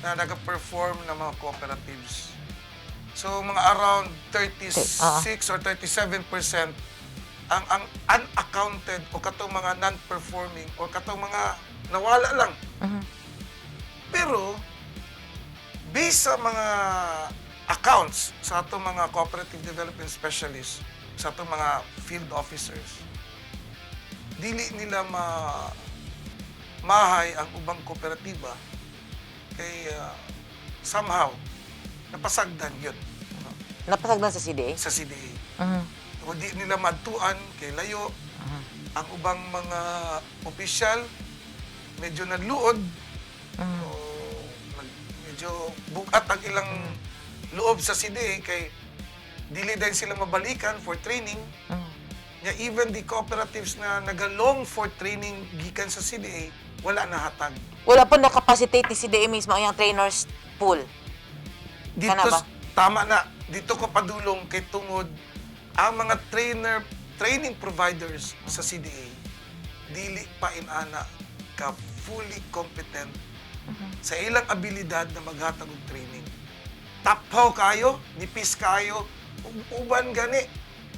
Speaker 2: na nag-perform ng mga cooperatives. So, mga around 36 or 37% ang unaccounted o katong mga non-performing o katong mga nawala lang. Pero, based sa mga accounts sa atong mga cooperative development specialists, sa atong mga field officers, dili nila mahay ang ubang kooperatiba kay somehow napasagdan yun, no,
Speaker 4: Napasagdan sa CDA?
Speaker 2: Sa CDA. O di nila madtuan kay layo. Ang ubang mga opisyal medyo naluod o medyo bugat ang ilang loob sa CDA kay dili din sila mabalikan for training. Nya even the cooperatives na nagalong for training gikan sa CDA, wala na hatag.
Speaker 4: Wala po na-capacitate ni CDA mismo ang iyang trainers pool.
Speaker 2: Dito
Speaker 4: Kana ba?
Speaker 2: Tama na. Dito ko padulong kay tungod ang mga training providers sa CDA dili pa inana ka fully competent sa ilang abilidad na maghatag og training. Taphaw kayo, nipis kayo, ug uban gani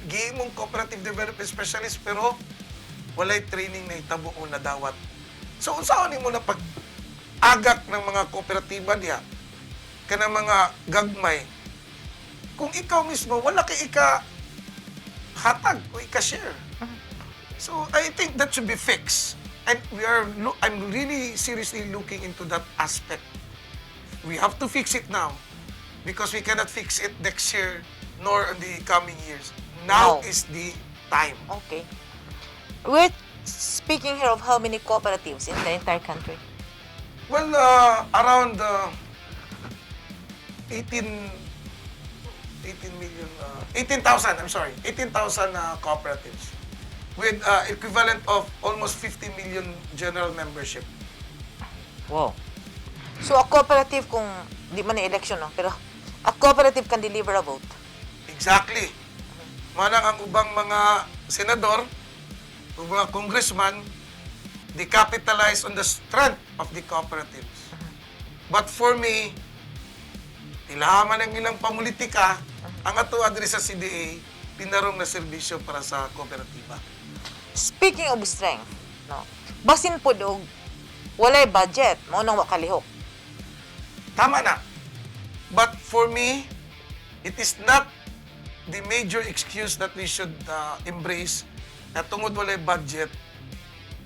Speaker 2: gihimong cooperative development specialist pero walay training na hitabo o nadawat. So unsaon nimo na pag agak ng mga kooperatiba diha kanang mga gagmay kung ikaw mismo wala kay ika hatag o ika-share? So I think that should be fixed. And I'm really seriously looking into that aspect. We have to fix it now because we cannot fix it next year nor in the coming years. Now
Speaker 4: No.
Speaker 2: is the time.
Speaker 4: Okay. We're speaking here of how many cooperatives in the entire country?
Speaker 2: Well, around 18 million, 18,000, I'm sorry, 18,000 cooperatives with equivalent of almost 50 million general membership.
Speaker 4: Wow. So a cooperative, kung di man na election, no, pero a cooperative can deliver a vote.
Speaker 2: Exactly. Manang ang ubang mga senador, o mga congressman, they capitalize on the strength of the cooperatives. But for me, tilaman ang ilang pamulitika, ang ato diri sa CDA, tinarong na serbisyo para sa kooperatiba.
Speaker 4: Speaking of strength, no. Basin pod og walay budget, mao nang wa kalihok.
Speaker 2: Tama na. But for me, it is not the major excuse that we should embrace na tungod walay budget,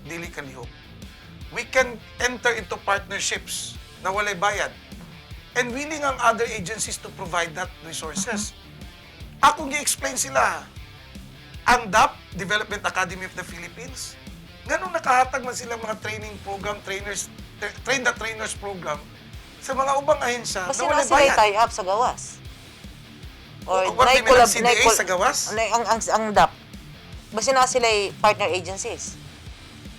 Speaker 2: dili kalihok. We can enter into partnerships na walay bayad. And willing ang other agencies to provide that resources. Akong gi-explain sila. Ang DAP, Development Academy of the Philippines, nganong nakahatag man sila mga training program, trainers, train the trainers program sa mga ubang ahensya
Speaker 4: Basta
Speaker 2: na
Speaker 4: na
Speaker 2: walay
Speaker 4: sila
Speaker 2: bayad.
Speaker 4: tie up sa gawas. Or
Speaker 2: What do you mean, ang CDA sa gawas?
Speaker 4: Ang DAP. Basta na sila partner agencies.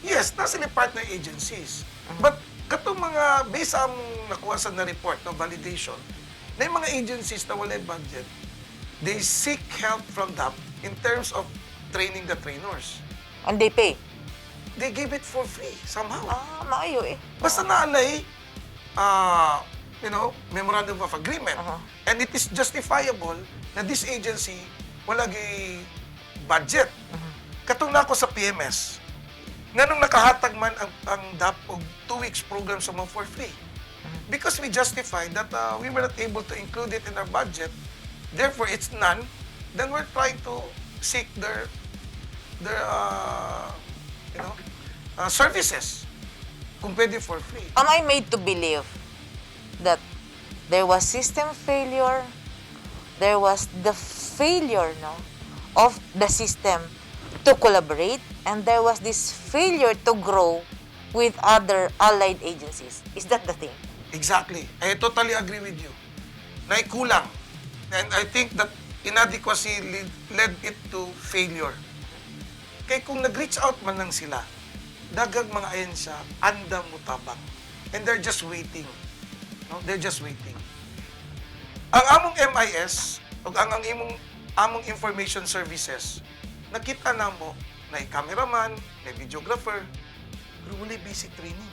Speaker 2: Yes, naa sila partner agencies. But katong mga based sa among nakuha sa na report, no, validation, na yung mga agencies na walay budget, they seek help from DAP in terms of training the trainers.
Speaker 4: And they pay.
Speaker 2: They give it for free somehow.
Speaker 4: Ah, maayo eh.
Speaker 2: Basta naalay, memorandum of agreement. And it is justifiable na this agency wala gyud budget. Katong nako sa PMS, nganong nakahatag man ang DAP og 2 weeks program sa mga for free? Because we justify that we were not able to include it in our budget, therefore it's none, then we're trying to seek their services kung pwede for free.
Speaker 4: Am I made to believe that there was system failure, there was the failure, no, of the system to collaborate, and there was this failure to grow with other allied agencies? Is that the thing?
Speaker 2: Exactly. I totally agree with you. Naikulang. And I think that inadequacy led it to failure. Kay kung nag-reach out man lang sila, daghang mga ahensya, andam mutabang. And they're just waiting. No? They're just waiting. Ang among MIS, o ang imong among information services, nakita namo na cameraman, na videographer, pero wala basic training.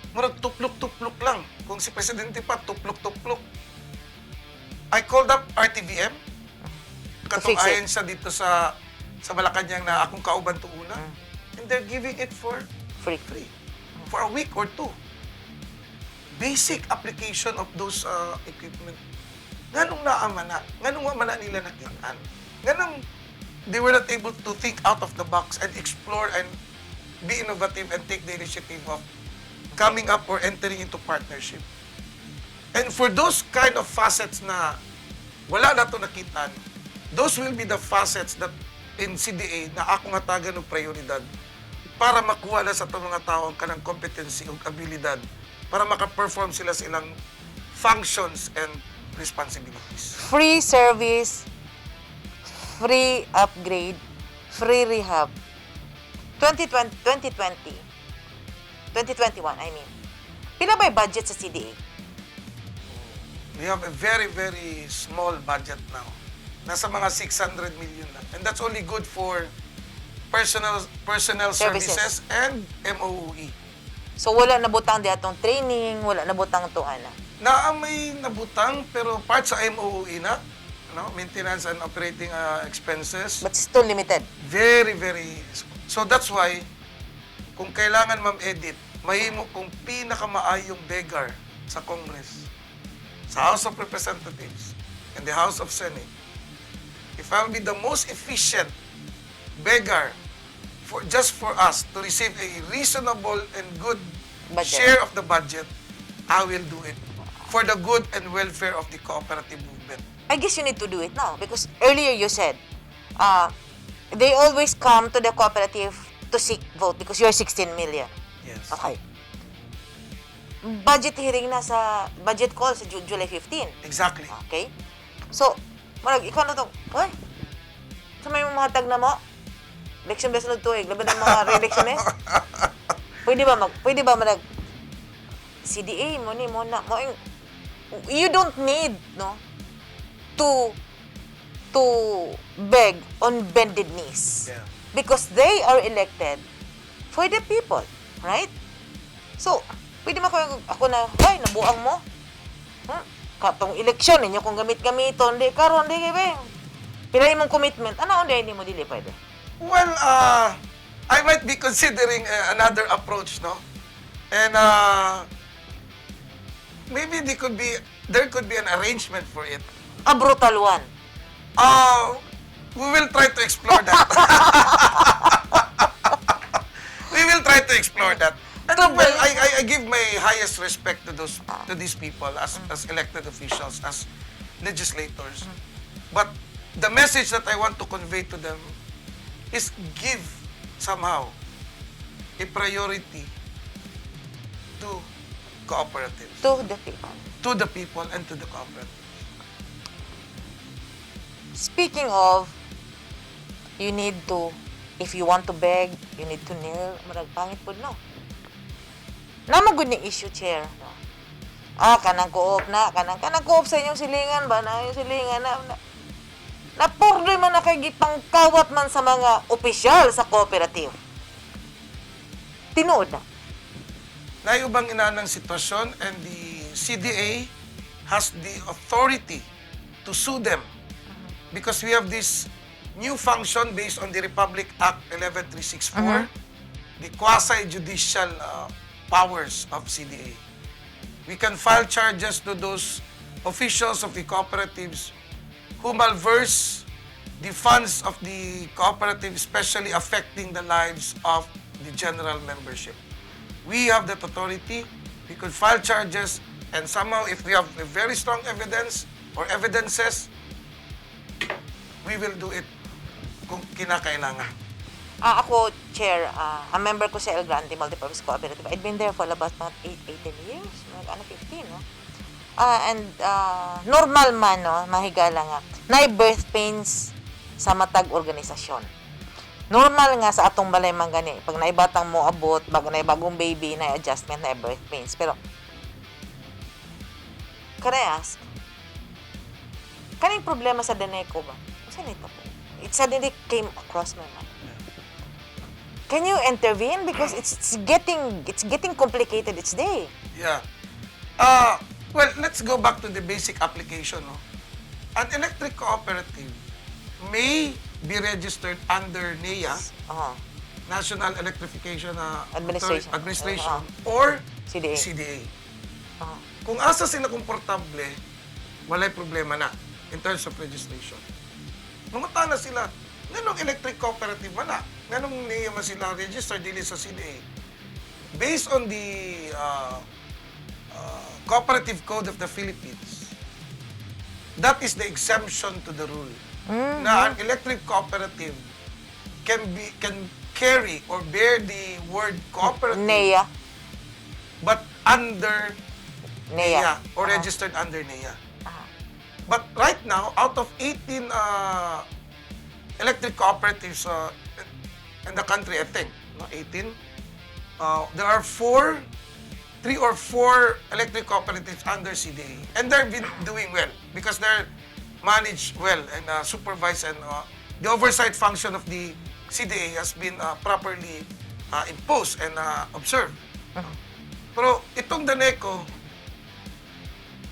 Speaker 2: Murag tuplok-tuplok lang. Kung si Presidente pa, tuplok-tuplok. I called up RTVM. Katong
Speaker 4: Fix it.
Speaker 2: ahensya dito sa Malacanang na akong kauban tuuna. And they're giving it for
Speaker 4: Free.
Speaker 2: Free. For a week or two. Basic application of those equipment. Nganong naa man na? Nganong wa man na nila nakitaan? Nganong they were not able to think out of the box and explore and be innovative and take the initiative of coming up or entering into partnership? And for those kind of facets na wala na to nakitaan, those will be the facets that in CDA na akong hatagan og prioridad para makuha na sa itong mga tao ang kanang competency o abilidad para maka-perform sila sa ilang functions and responsibilities.
Speaker 4: Free service, free upgrade, free rehab. 2020, 2020, 2021, I mean. Pila ba yung budget sa CDA?
Speaker 2: We have a very, very small budget now. Nasa mga 600 million lang. And that's only good for personal
Speaker 4: Services.
Speaker 2: services and MOOE.
Speaker 4: So wala na butang di atong training, wala na butang to ana.
Speaker 2: Naa may nabutang pero part sa MOOE na, no? Maintenance and operating expenses.
Speaker 4: But still limited.
Speaker 2: Very, very. So that's why, kung kailangan, Ma'am Edith, mahimo kong pinakamaayong beggar sa Congress, sa House of Representatives, and the House of Senate. If I'll be the most efficient beggar for just for us to receive a reasonable and good
Speaker 4: Budget.
Speaker 2: share of the budget, I will do it for the good and welfare of the cooperative movement.
Speaker 4: I guess you need to do it now because earlier you said they always come to the cooperative to seek vote because you're 16 million.
Speaker 2: Yes.
Speaker 4: Okay. Budget hearing na sa budget call sa July 15.
Speaker 2: Exactly.
Speaker 4: Okay? So, marag, ikaw na to, uy, sa may mga na mo, election ba sunod tuig, laban ng mga re-electionist? Pwede ba marag, CDA mo ni mo na, mo you don't need, no, to beg on bended knees. Because they are elected for the people, right? So, pwede man ko ako na, "Ay, nabuang mo. Katong eleksyon, ninyo kong gamit-gamiton, di karon, di kay be. Pila imong commitment, ano, hindi, hindi mo dili pwede?"
Speaker 2: Well, I might be considering another approach, no? And maybe there could be an arrangement for it.
Speaker 4: A brutal one.
Speaker 2: We will try to explore that. We will try to explore that. And well, I give my highest respect to these people as elected officials, as legislators. But the message that I want to convey to them is give somehow a priority to cooperatives,
Speaker 4: To the people.
Speaker 2: To the people and to the cooperatives.
Speaker 4: Speaking of, you need to, if you want to beg, you need to kneel. Murag pangit pod, no? Naa man gud ning issue, Chair. No? Ah, kanang co-op na, kanang co-op sa inyong silingan ba na, yung silingan na, na napurdoy man na kay gipangkawat man sa mga opisyal sa cooperative. Tinuod na.
Speaker 2: Naay ubang inanang sitwasyon and the CDA has the authority to sue them because we have this new function based on the Republic Act 11364, the quasi-judicial powers of CDA. We can file charges to those officials of the cooperatives who malverse the funds of the cooperative, especially affecting the lives of the general membership. We have that authority. We could file charges, and somehow, if we have a very strong evidence or evidences, we will do it kung kinakailangan.
Speaker 4: Ah, ako, Chair, a member ko sa El Grande Multipurpose Cooperative. I've been there for about mga 8, 18 years. Mga ano, 15, no? And normal man, no, mahigala nga, na birth pains sa matag organisasyon. Normal nga sa atong balay man gani, pag naibatang mo abot, bag na bagong baby, na adjustment, na birth pains. Pero, can I ask, kaning problema sa Daneco ba? Unsa nito po? It suddenly came across my mind. Can you intervene? Because it's getting complicated each day.
Speaker 2: Yeah. Well, let's go back to the basic application. No? An electric cooperative may be registered under NEA, National Electrification
Speaker 4: Administration.
Speaker 2: Administration, or
Speaker 4: CDA.
Speaker 2: CDA. Kung asa sila komportable, walay problema na in terms of registration. Nangutana sila, nganong electric cooperative man na? Nganong NEA man sila register dili sa CDA? Based on the Cooperative Code of the Philippines, that is the exemption to the rule. Na an electric cooperative can carry or bear the word cooperative
Speaker 4: NEA.
Speaker 2: But under
Speaker 4: NEA.
Speaker 2: NEA or registered under NEA. But right now, out of 18 electric cooperatives in the country, I think, no, 18, there are four, three or four electric cooperatives under CDA. And they've been doing well because they're managed well and supervised and the oversight function of the CDA has been properly imposed and observed. Pero itong Daneco,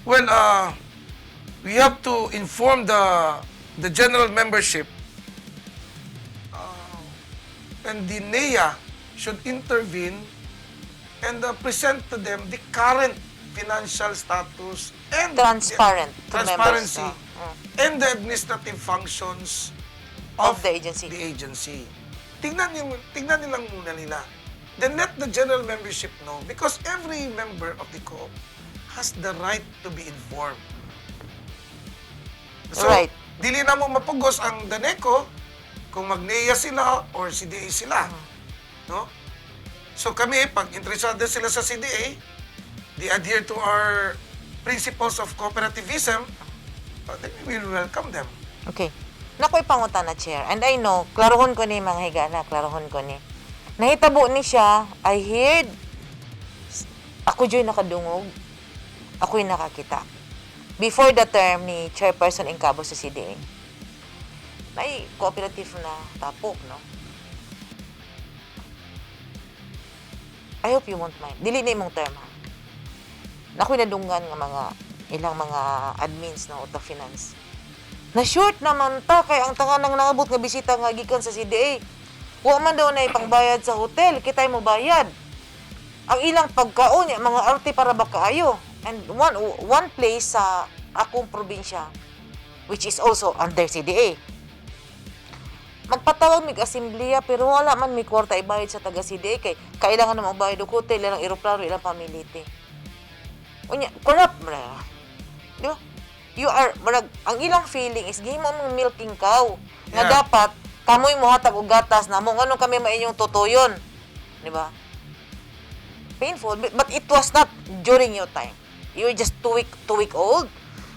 Speaker 2: well, we have to inform the general membership and the NEA should intervene and present to them the current financial status and
Speaker 4: Transparent
Speaker 2: the
Speaker 4: to
Speaker 2: transparency
Speaker 4: members, no?
Speaker 2: And the administrative functions
Speaker 4: of the agency.
Speaker 2: The agency. Tingnan nilang muna nila. Then let the general membership know because every member of the co-op has the right to be informed. So, dili na mo mapugos ang Daneco kung mag-NEA sila or CDA sila. No? So kami, pag interesado sila sa CDA, they adhere to our principles of cooperativism, then we will welcome them.
Speaker 4: Okay. Nakoy pangutana, Chair. And I know, klarohon ko ni, mga higala, klarohon ko ni. Nahitabo ni siya, I heard, ako joy nakadungog, ako'y nakakita. Before the term ni Chairperson Encabo sa CDA, may cooperative na tapok, no? I hope you won't mind. Dili na imong term, ha? Nakoy nadunggan nga mga ilang mga admins, no, out of finance. Na short naman ta kay ang tanganang naabot nga bisita nga gikan sa CDA. Wa man daw na ipangbayad sa hotel, kitay mo bayad. Ang ilang pagkaon, ya, mga arte para ba kaayo. And one place sa akong probinsya which is also under CDA. Magpatawag mig asembleya pero wala man may kwarta ibayad sa taga CDA kay kailangan na magbayad og hotel, ilang eroplano, ilang pamilite. Unya, corrupt man. Di ba? You are, murag, ang ilang feeling is gihimo mong milking cow. Nga dapat, kamoy mohatag og gatas na mo, nganong kami mainyong tutuyon. Di ba? Painful, but it was not during your time. You were just 2 week old.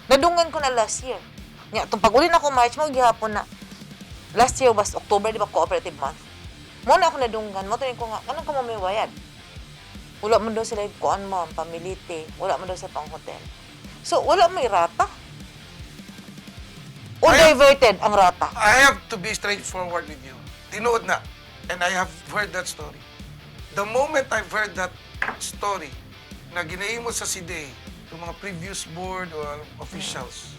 Speaker 4: Nadunggan ko na last year. Nya, itong pag-uli na ako March, mo gihapon na. Last year was October, di ba, cooperative month. Mo na ako nadunggan, mo ko nga, anong ka mo may bayad? Wala man daw sila kuan, ma'am, pamilite. Wala man daw sa pang hotel. So, wala may rata. O diverted ang rata.
Speaker 2: I have to be straightforward with you. Tinuod na. And I have heard that story. The moment I've heard that story, na ginahimo sa CDA, to mga previous board or officials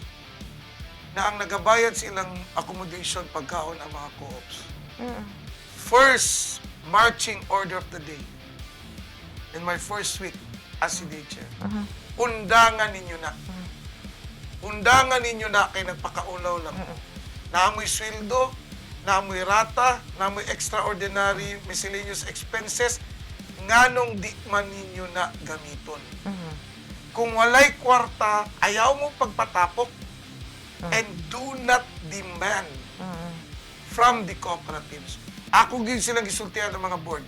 Speaker 2: na ang nagabayad silang accommodation, pagkaon ang mga co-ops. First marching order of the day in my first week as CDA chair, undangan ninyo na. Undangan ninyo na kay nagpakaulaw lang. Naa moy sweldo, naa moy rata, naa moy extraordinary miscellaneous expenses, nganong di man ninyo na gamiton? Kung walay kwarta, ayaw mo pagpatapok and do not demand from the cooperatives. Ako gyud silang gisultihan ng mga board.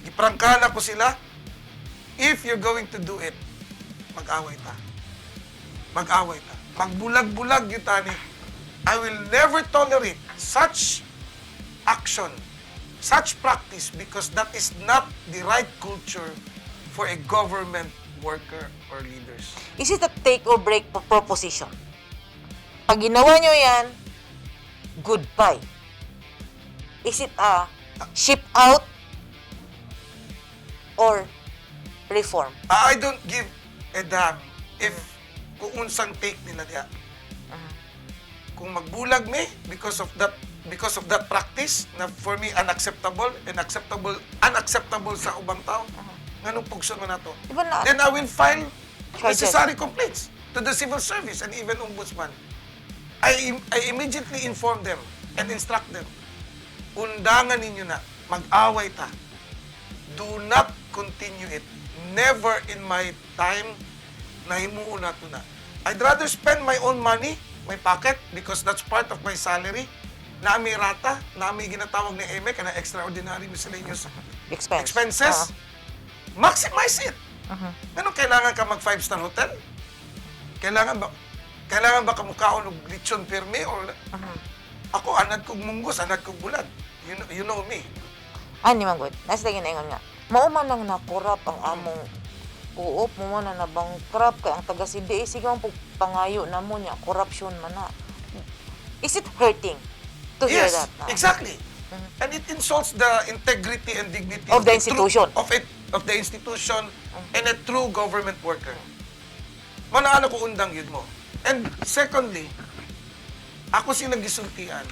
Speaker 2: Giprangkahan ko sila, if you're going to do it, mag-away ta. Mag-away ta. Magbulag-bulag gyud tani. I will never tolerate such action, such practice, because that is not the right culture for a government worker or leaders.
Speaker 4: Is it a take or break proposition? Pag ginawa nyo yan, goodbye. Is it a ship out or reform?
Speaker 2: I don't give a damn if kung unsang take nila diya. Kung magbulag mi because of that practice na for me unacceptable and acceptable unacceptable sa ubang tao, nganong pugson man nato?
Speaker 4: Di ba na-
Speaker 2: Then I will file
Speaker 4: Charges.
Speaker 2: Necessary complaints to the civil service and even ombudsman. I immediately inform them and instruct them. Undangan ninyo na, mag-away ta. Do not continue it. Never in my time na himuon nato na. I'd rather spend my own money, my pocket, because that's part of my salary. Naa mi rata, naa mi ginatawag ni EMEC, na extraordinary miscellaneous
Speaker 4: Expense.
Speaker 2: Expenses. Maximize it. Anong kailangan ka mag five-star hotel? Kailangan ba kamukaon og lechon pirmi or ako anad kog munggos, anad kog bulad? You know me.
Speaker 4: Ani man gud. Nasa lagi na nga. Mao man ang nakorap ang among co-op, mao man ang nabangkrap kay ang taga CDA sige man pug pangayo na mo niya, corruption man na. Is it hurting to hear
Speaker 2: Yes,
Speaker 4: that? Ah.
Speaker 2: Exactly. And it insults the integrity and dignity
Speaker 4: Of the institution.
Speaker 2: Of the institution and a true government worker. Manaano ko undang yun mo. And secondly, ako silang gisultian.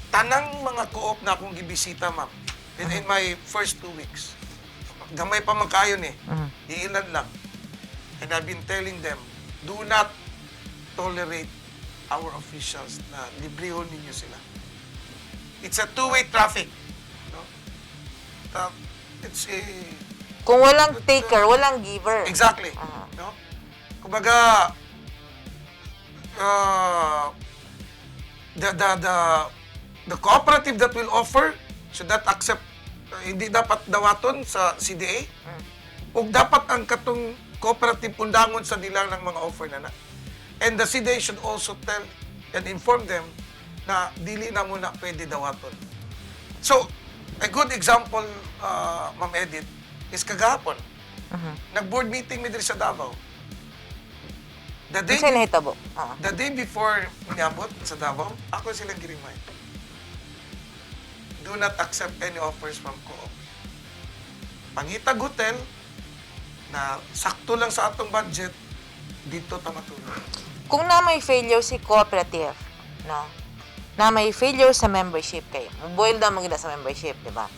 Speaker 2: Tanang mga co-op na akong gibisita, ma'am, in my first 2 weeks, gamay pa man kayo ni, iilan lang. And I've been telling them, do not tolerate our officials na librehon ninyo sila. It's a two-way traffic. No? It's a
Speaker 4: Kung walang taker, walang giver.
Speaker 2: Exactly. No? Kumbaga, the cooperative that will offer should not accept, hindi dapat dawaton sa CDA. Ug dapat ang katong cooperative undangon sa nila ng mga offer na na. And the CDA should also tell and inform them na dili na muna pwede dawaton. So, a good example, Ma'am Edith, is kagahapon. Nag-board meeting mi diri sa Davao. The day,
Speaker 4: Unsay nahitabo?
Speaker 2: The day before niabot sa Davao, ako silang gi-remind. Do not accept any offers from co-op. Pangitag hotel na sakto lang sa atong budget, dito ta matulog.
Speaker 4: Kung na may failure si cooperative, no? Na may failure sa membership kay boil down man gid sa membership, di ba?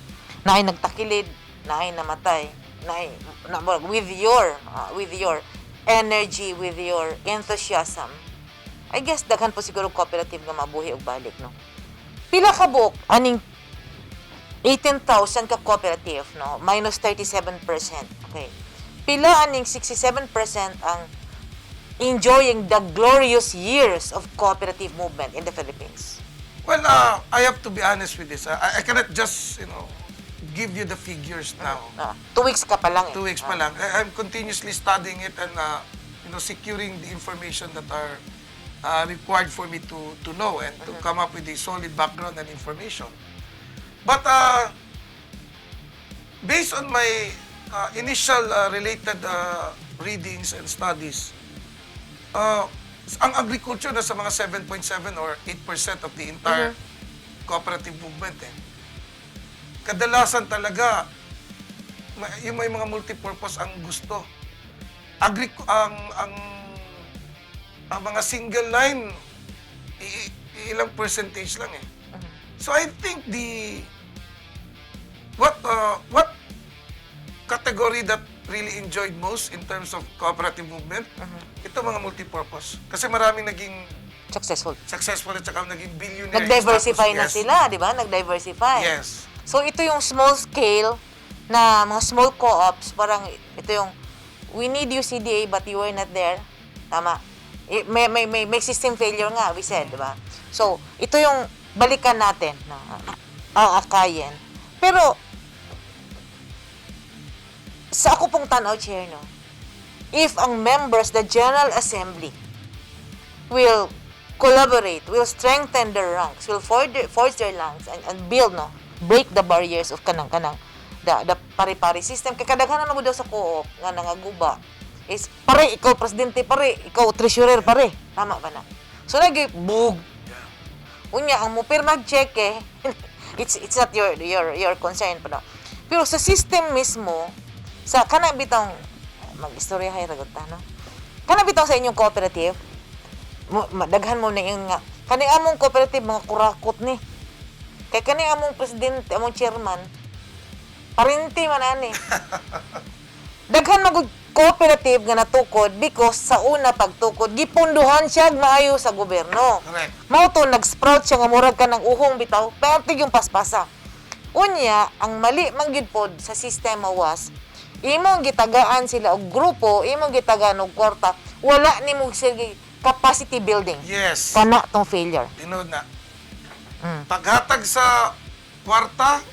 Speaker 4: Na ay nagtakilid, na ay namatay, na ay na, with your energy, with your enthusiasm. I guess daghan po siguro cooperative nga mabuhi og balik, no? Pila ka buok aning 18,000 ka cooperative, no? Minus 37%. Okay. Pila aning 67% ang enjoying the glorious years of cooperative movement in the Philippines?
Speaker 2: Well, I have to be honest with this. I cannot just give you the figures now.
Speaker 4: 2 weeks ka pa lang eh.
Speaker 2: 2 weeks pa lang. I'm continuously studying it and securing the information that are required for me to know and to come up with a solid background and information. But based on my initial related readings and studies, ang agriculture nasa mga 7.7 or 8% of the entire cooperative movement eh. Kadalasan talaga, yung may mga multipurpose ang gusto. Agri ang mga single line, ilang percentage lang eh. So I think the what category that really enjoyed most in terms of cooperative movement, ito mga multipurpose. Kasi maraming naging
Speaker 4: Successful.
Speaker 2: Successful at saka naging billionaire
Speaker 4: Nag-diversify
Speaker 2: status.
Speaker 4: Na sila, di ba? Nag-diversify.
Speaker 2: Yes.
Speaker 4: So ito yung small scale na mga small co-ops, parang ito yung we need you, CDA, but you were not there. Tama. Eh, may system failure nga, we said, di ba? So, ito yung balikan natin na ang Acayen. Pero sa ako pong tanaw, Chair, no, if ang members, the General Assembly, will collaborate, will strengthen their ranks, will forge their ranks and build, no, break the barriers of kanang the pare-pare system. Kay kadaghanan na mo daw sa co-op nga nangaguba is pare ikaw presidente, pare ikaw treasurer, pare. Tama ba na? So lagi bug. Unya ang mo pirmag cheque, it's not your concern pa, no. Pero sa system mismo, sa kanang bitong mag-istorya hay ragot ta, no. Kanang bitong sa inyong cooperative, mo, daghan mo na yung nga kani among cooperative mga kurakot ni. Kay kani among presidente, among chairman, parinti man ani. Daghan magud cooperative nga natukod because sa una pagtukod gipondohan siya maayo sa gobyerno.
Speaker 2: Correct.
Speaker 4: Mao to nag-sprout siya nga murag ka ng uhong bitaw, pertig yung paspasa. Unya, ang mali man gyud pod sa sistema was imong gitagaan sila og grupo, imong gitagaan og kwarta, wala nimo sige capacity building.
Speaker 2: Yes.
Speaker 4: Kana tong failure.
Speaker 2: Tinuod na. Paghatag sa kwarta,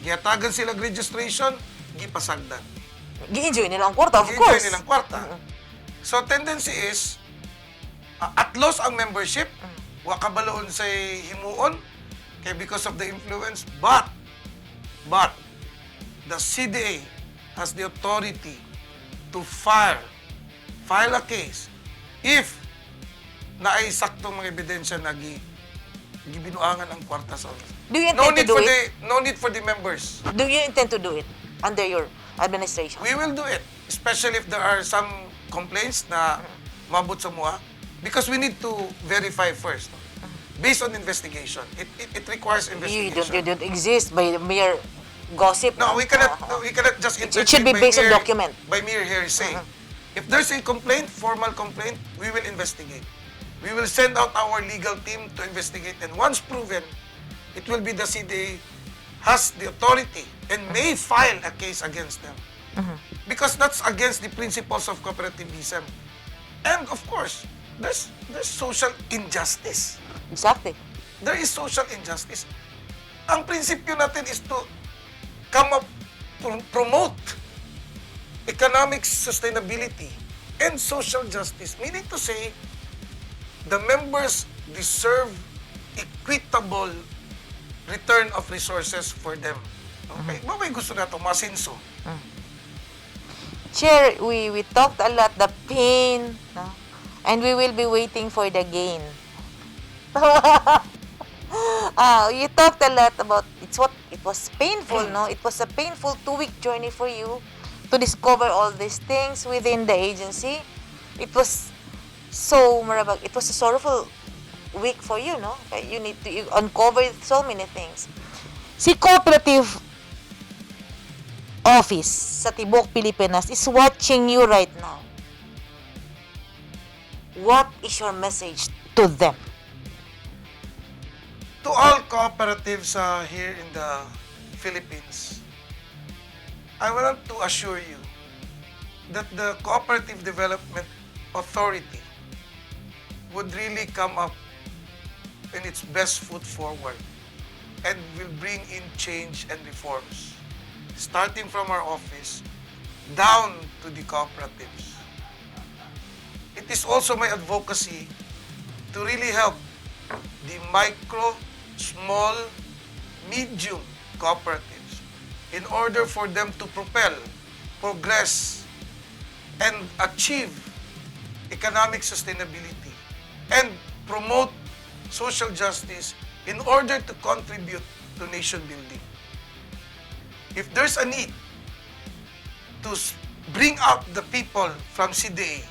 Speaker 2: gihatagan sila og registration, gipasagdan.
Speaker 4: Gi-enjoy nila ang kwarta, of
Speaker 2: Gi-enjoy
Speaker 4: course.
Speaker 2: nilang kwarta. So tendency is, at loss ang membership, wa kabaloon say himuon, kay because of the influence, but the CDA has the authority to file a case if naay saktong mga ebidensya na gibinuangan ang kwarta sa
Speaker 4: Do you
Speaker 2: No
Speaker 4: intend to
Speaker 2: need
Speaker 4: do
Speaker 2: for
Speaker 4: it?
Speaker 2: the no need for the members.
Speaker 4: Do you intend to do it under your administration?
Speaker 2: We will do it, especially if there are some complaints na mabot sa mua, because we need to verify first, no? Based on investigation. It requires
Speaker 4: You
Speaker 2: investigation.
Speaker 4: don't, you don't exist by mere gossip.
Speaker 2: No, we cannot no, we cannot just
Speaker 4: It should be
Speaker 2: interpret by
Speaker 4: based on document.
Speaker 2: by mere hearsay. If there's a complaint, formal complaint, we will investigate. We will send out our legal team to investigate, and once proven, it will be the CDA has the authority and may file a case against them. Because that's against the principles of cooperativism. And of course, there's social injustice. There is social injustice. Ang prinsipyo natin is to come up, promote economic sustainability and social justice. Meaning to say, the members deserve equitable return of resources for them. Okay? Mao may gusto nato, masinso.
Speaker 4: Chair, we talked a lot, the pain, no? And we will be waiting for the gain. You talked a lot about it's what it was painful, no? It was a painful 2-week journey for you to discover all these things within the agency. It was so marabag, it was a sorrowful week for you, no? You need to you uncover so many things. Si cooperative office sa tibuok Pilipinas is watching you right now. What is your message to them?
Speaker 2: To all cooperatives here in the Philippines, I want to assure you that the Cooperative Development Authority would really come up in its best foot forward and will bring in change and reforms, starting from our office down to the cooperatives. It is also my advocacy to really help the micro, small, medium cooperatives in order for them to propel, progress, and achieve economic sustainability and promote social justice in order to contribute to nation building. If there's a need to Bring out the people from CDA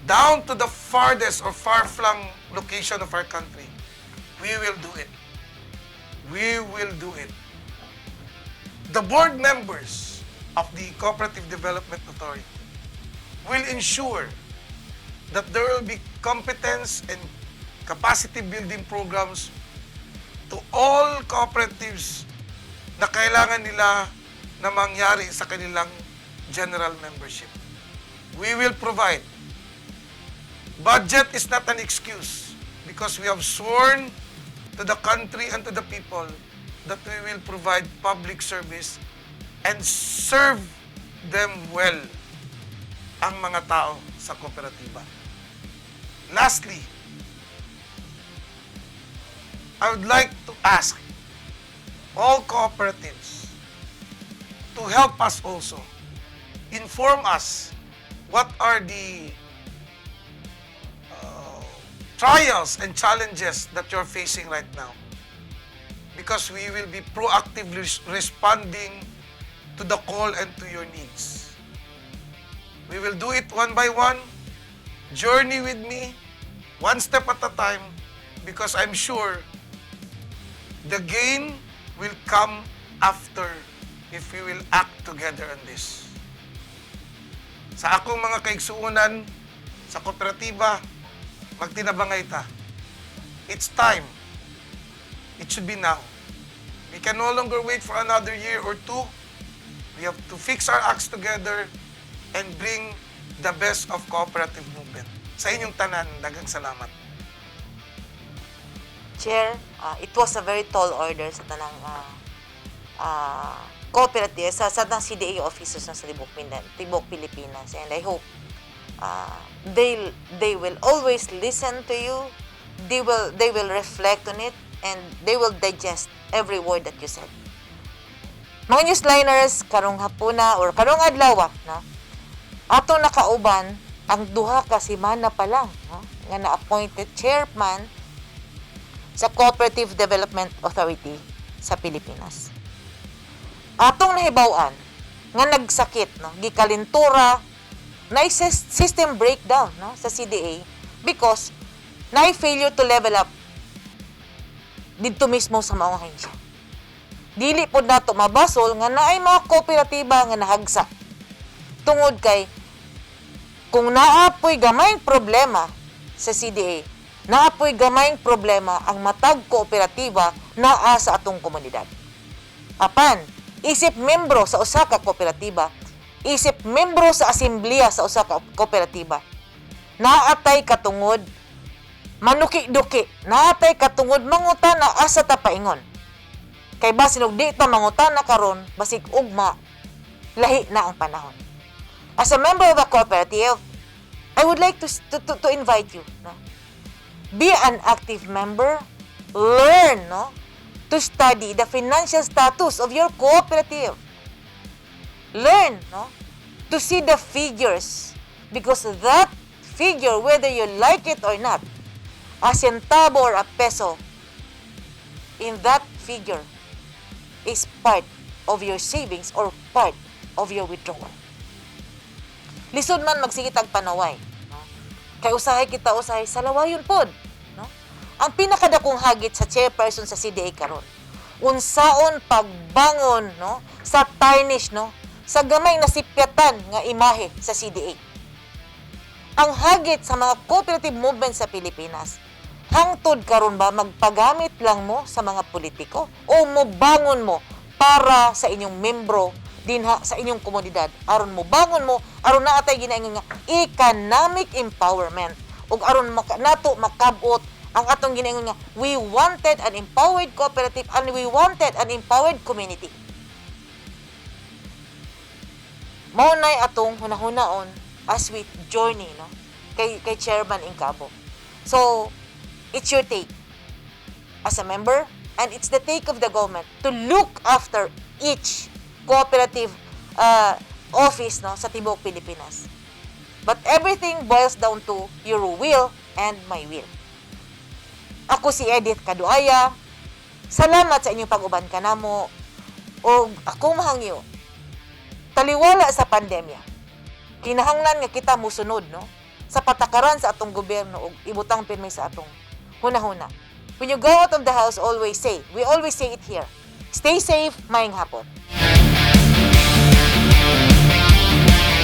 Speaker 2: down to the farthest or far-flung location of our country, we will do it. We will do it. The board members of the Cooperative Development Authority will ensure that there will be competence and capacity building programs to all cooperatives na kailangan nila na mangyari sa kanilang general membership. We will provide. Budget is not an excuse because we have sworn to the country and to the people that we will provide public service and serve them well ang mga tao sa kooperatiba. Lastly, I would like to ask all cooperatives to help us also, inform us what are the trials and challenges that you're facing right now. Because we will be proactively responding to the call and to your needs. We will do it one by one. Journey with me, one step at a time, because I'm sure the gain will come after if we will act together on this. Sa akong mga kaigsuunan sa kooperatiba, magtinabangay ta. It's time. It should be now. We can no longer wait for another year or two. We have to fix our acts together and bring the best of cooperative movement. Sa inyong tanan, daghang salamat.
Speaker 4: Chair, it was a very tall order sa tanang cooperative, sa tanang CDA officers na sa tibok Pilipinas. And I hope they will always listen to you. They will reflect on it and they will digest every word that you said. Mga newsliners, karong hapuna or karong adlaw, no? Ato nakauban ang duha ka semana pa lang, no, nga na-appointed chairman sa Cooperative Development Authority sa Pilipinas. Atong nahibaw-an nga nagsakit, no, gikalintura na system breakdown, no, sa CDA because na failure to level up didto mismo sa maong ahensya. Dili pod nato mabasol nga naay mga kooperatiba nga nahagsa. Tungod kay kung naa po'y gamayng problema sa CDA, naa po'y gamayng problema ang matag kooperatiba naa sa atong komunidad. Apan, isip membro sa usa ka kooperatiba, isip membro sa asembleya sa usa ka kooperatiba, naatay katungod manuki-duki, naatay katungod mangutana asa ta paingon. Kay basin og di ta mangutana karon, basig ugma lahi na ang panahon. As a member of a cooperative, I would like to invite you, no? Be an active member, learn, no, to study the financial status of your cooperative. Learn, no, to see the figures because that figure, whether you like it or not, a centavo or a peso in that figure is part of your savings or part of your withdrawal. Lisod man magsige tag panaway, no? Kay usahay kita usahay sa lawayon pod, no? Ang pinakadakong hagit sa chairperson sa CDA karon, unsaon pagbangon, no, sa tarnish, no, sa gamay nasipyatan nga imahe sa CDA. Ang hagit sa mga cooperative movement sa Pilipinas, hangtod karon ba magpagamit lang mo sa mga politiko o mobangon mo para sa inyong membro dinha sa inyong komunidad, aron mobangon mo, aron naa tay ginaingon nga economic empowerment ug aron nato makabot ang atong ginaingon nga we wanted an empowered cooperative and we wanted an empowered community? Mao nay atong hunahunaon as we journey, no, kay Chairman Encabo. So it's your take as a member and it's the take of the government to look after each cooperative office, no, sa tibuok Pilipinas. But everything boils down to your will and my will. Ako si Edith Kaduaya. Salamat sa inyong pag-uban kanamo. Og ako mahangyo, taliwala sa pandemya. Kinahanglan nga kita musunod, no, sa patakaran sa atong gobyerno ug ibutang pirmi sa atong hunahuna. When you go out of the house, always say, we always say it here, stay safe, maayong hapon.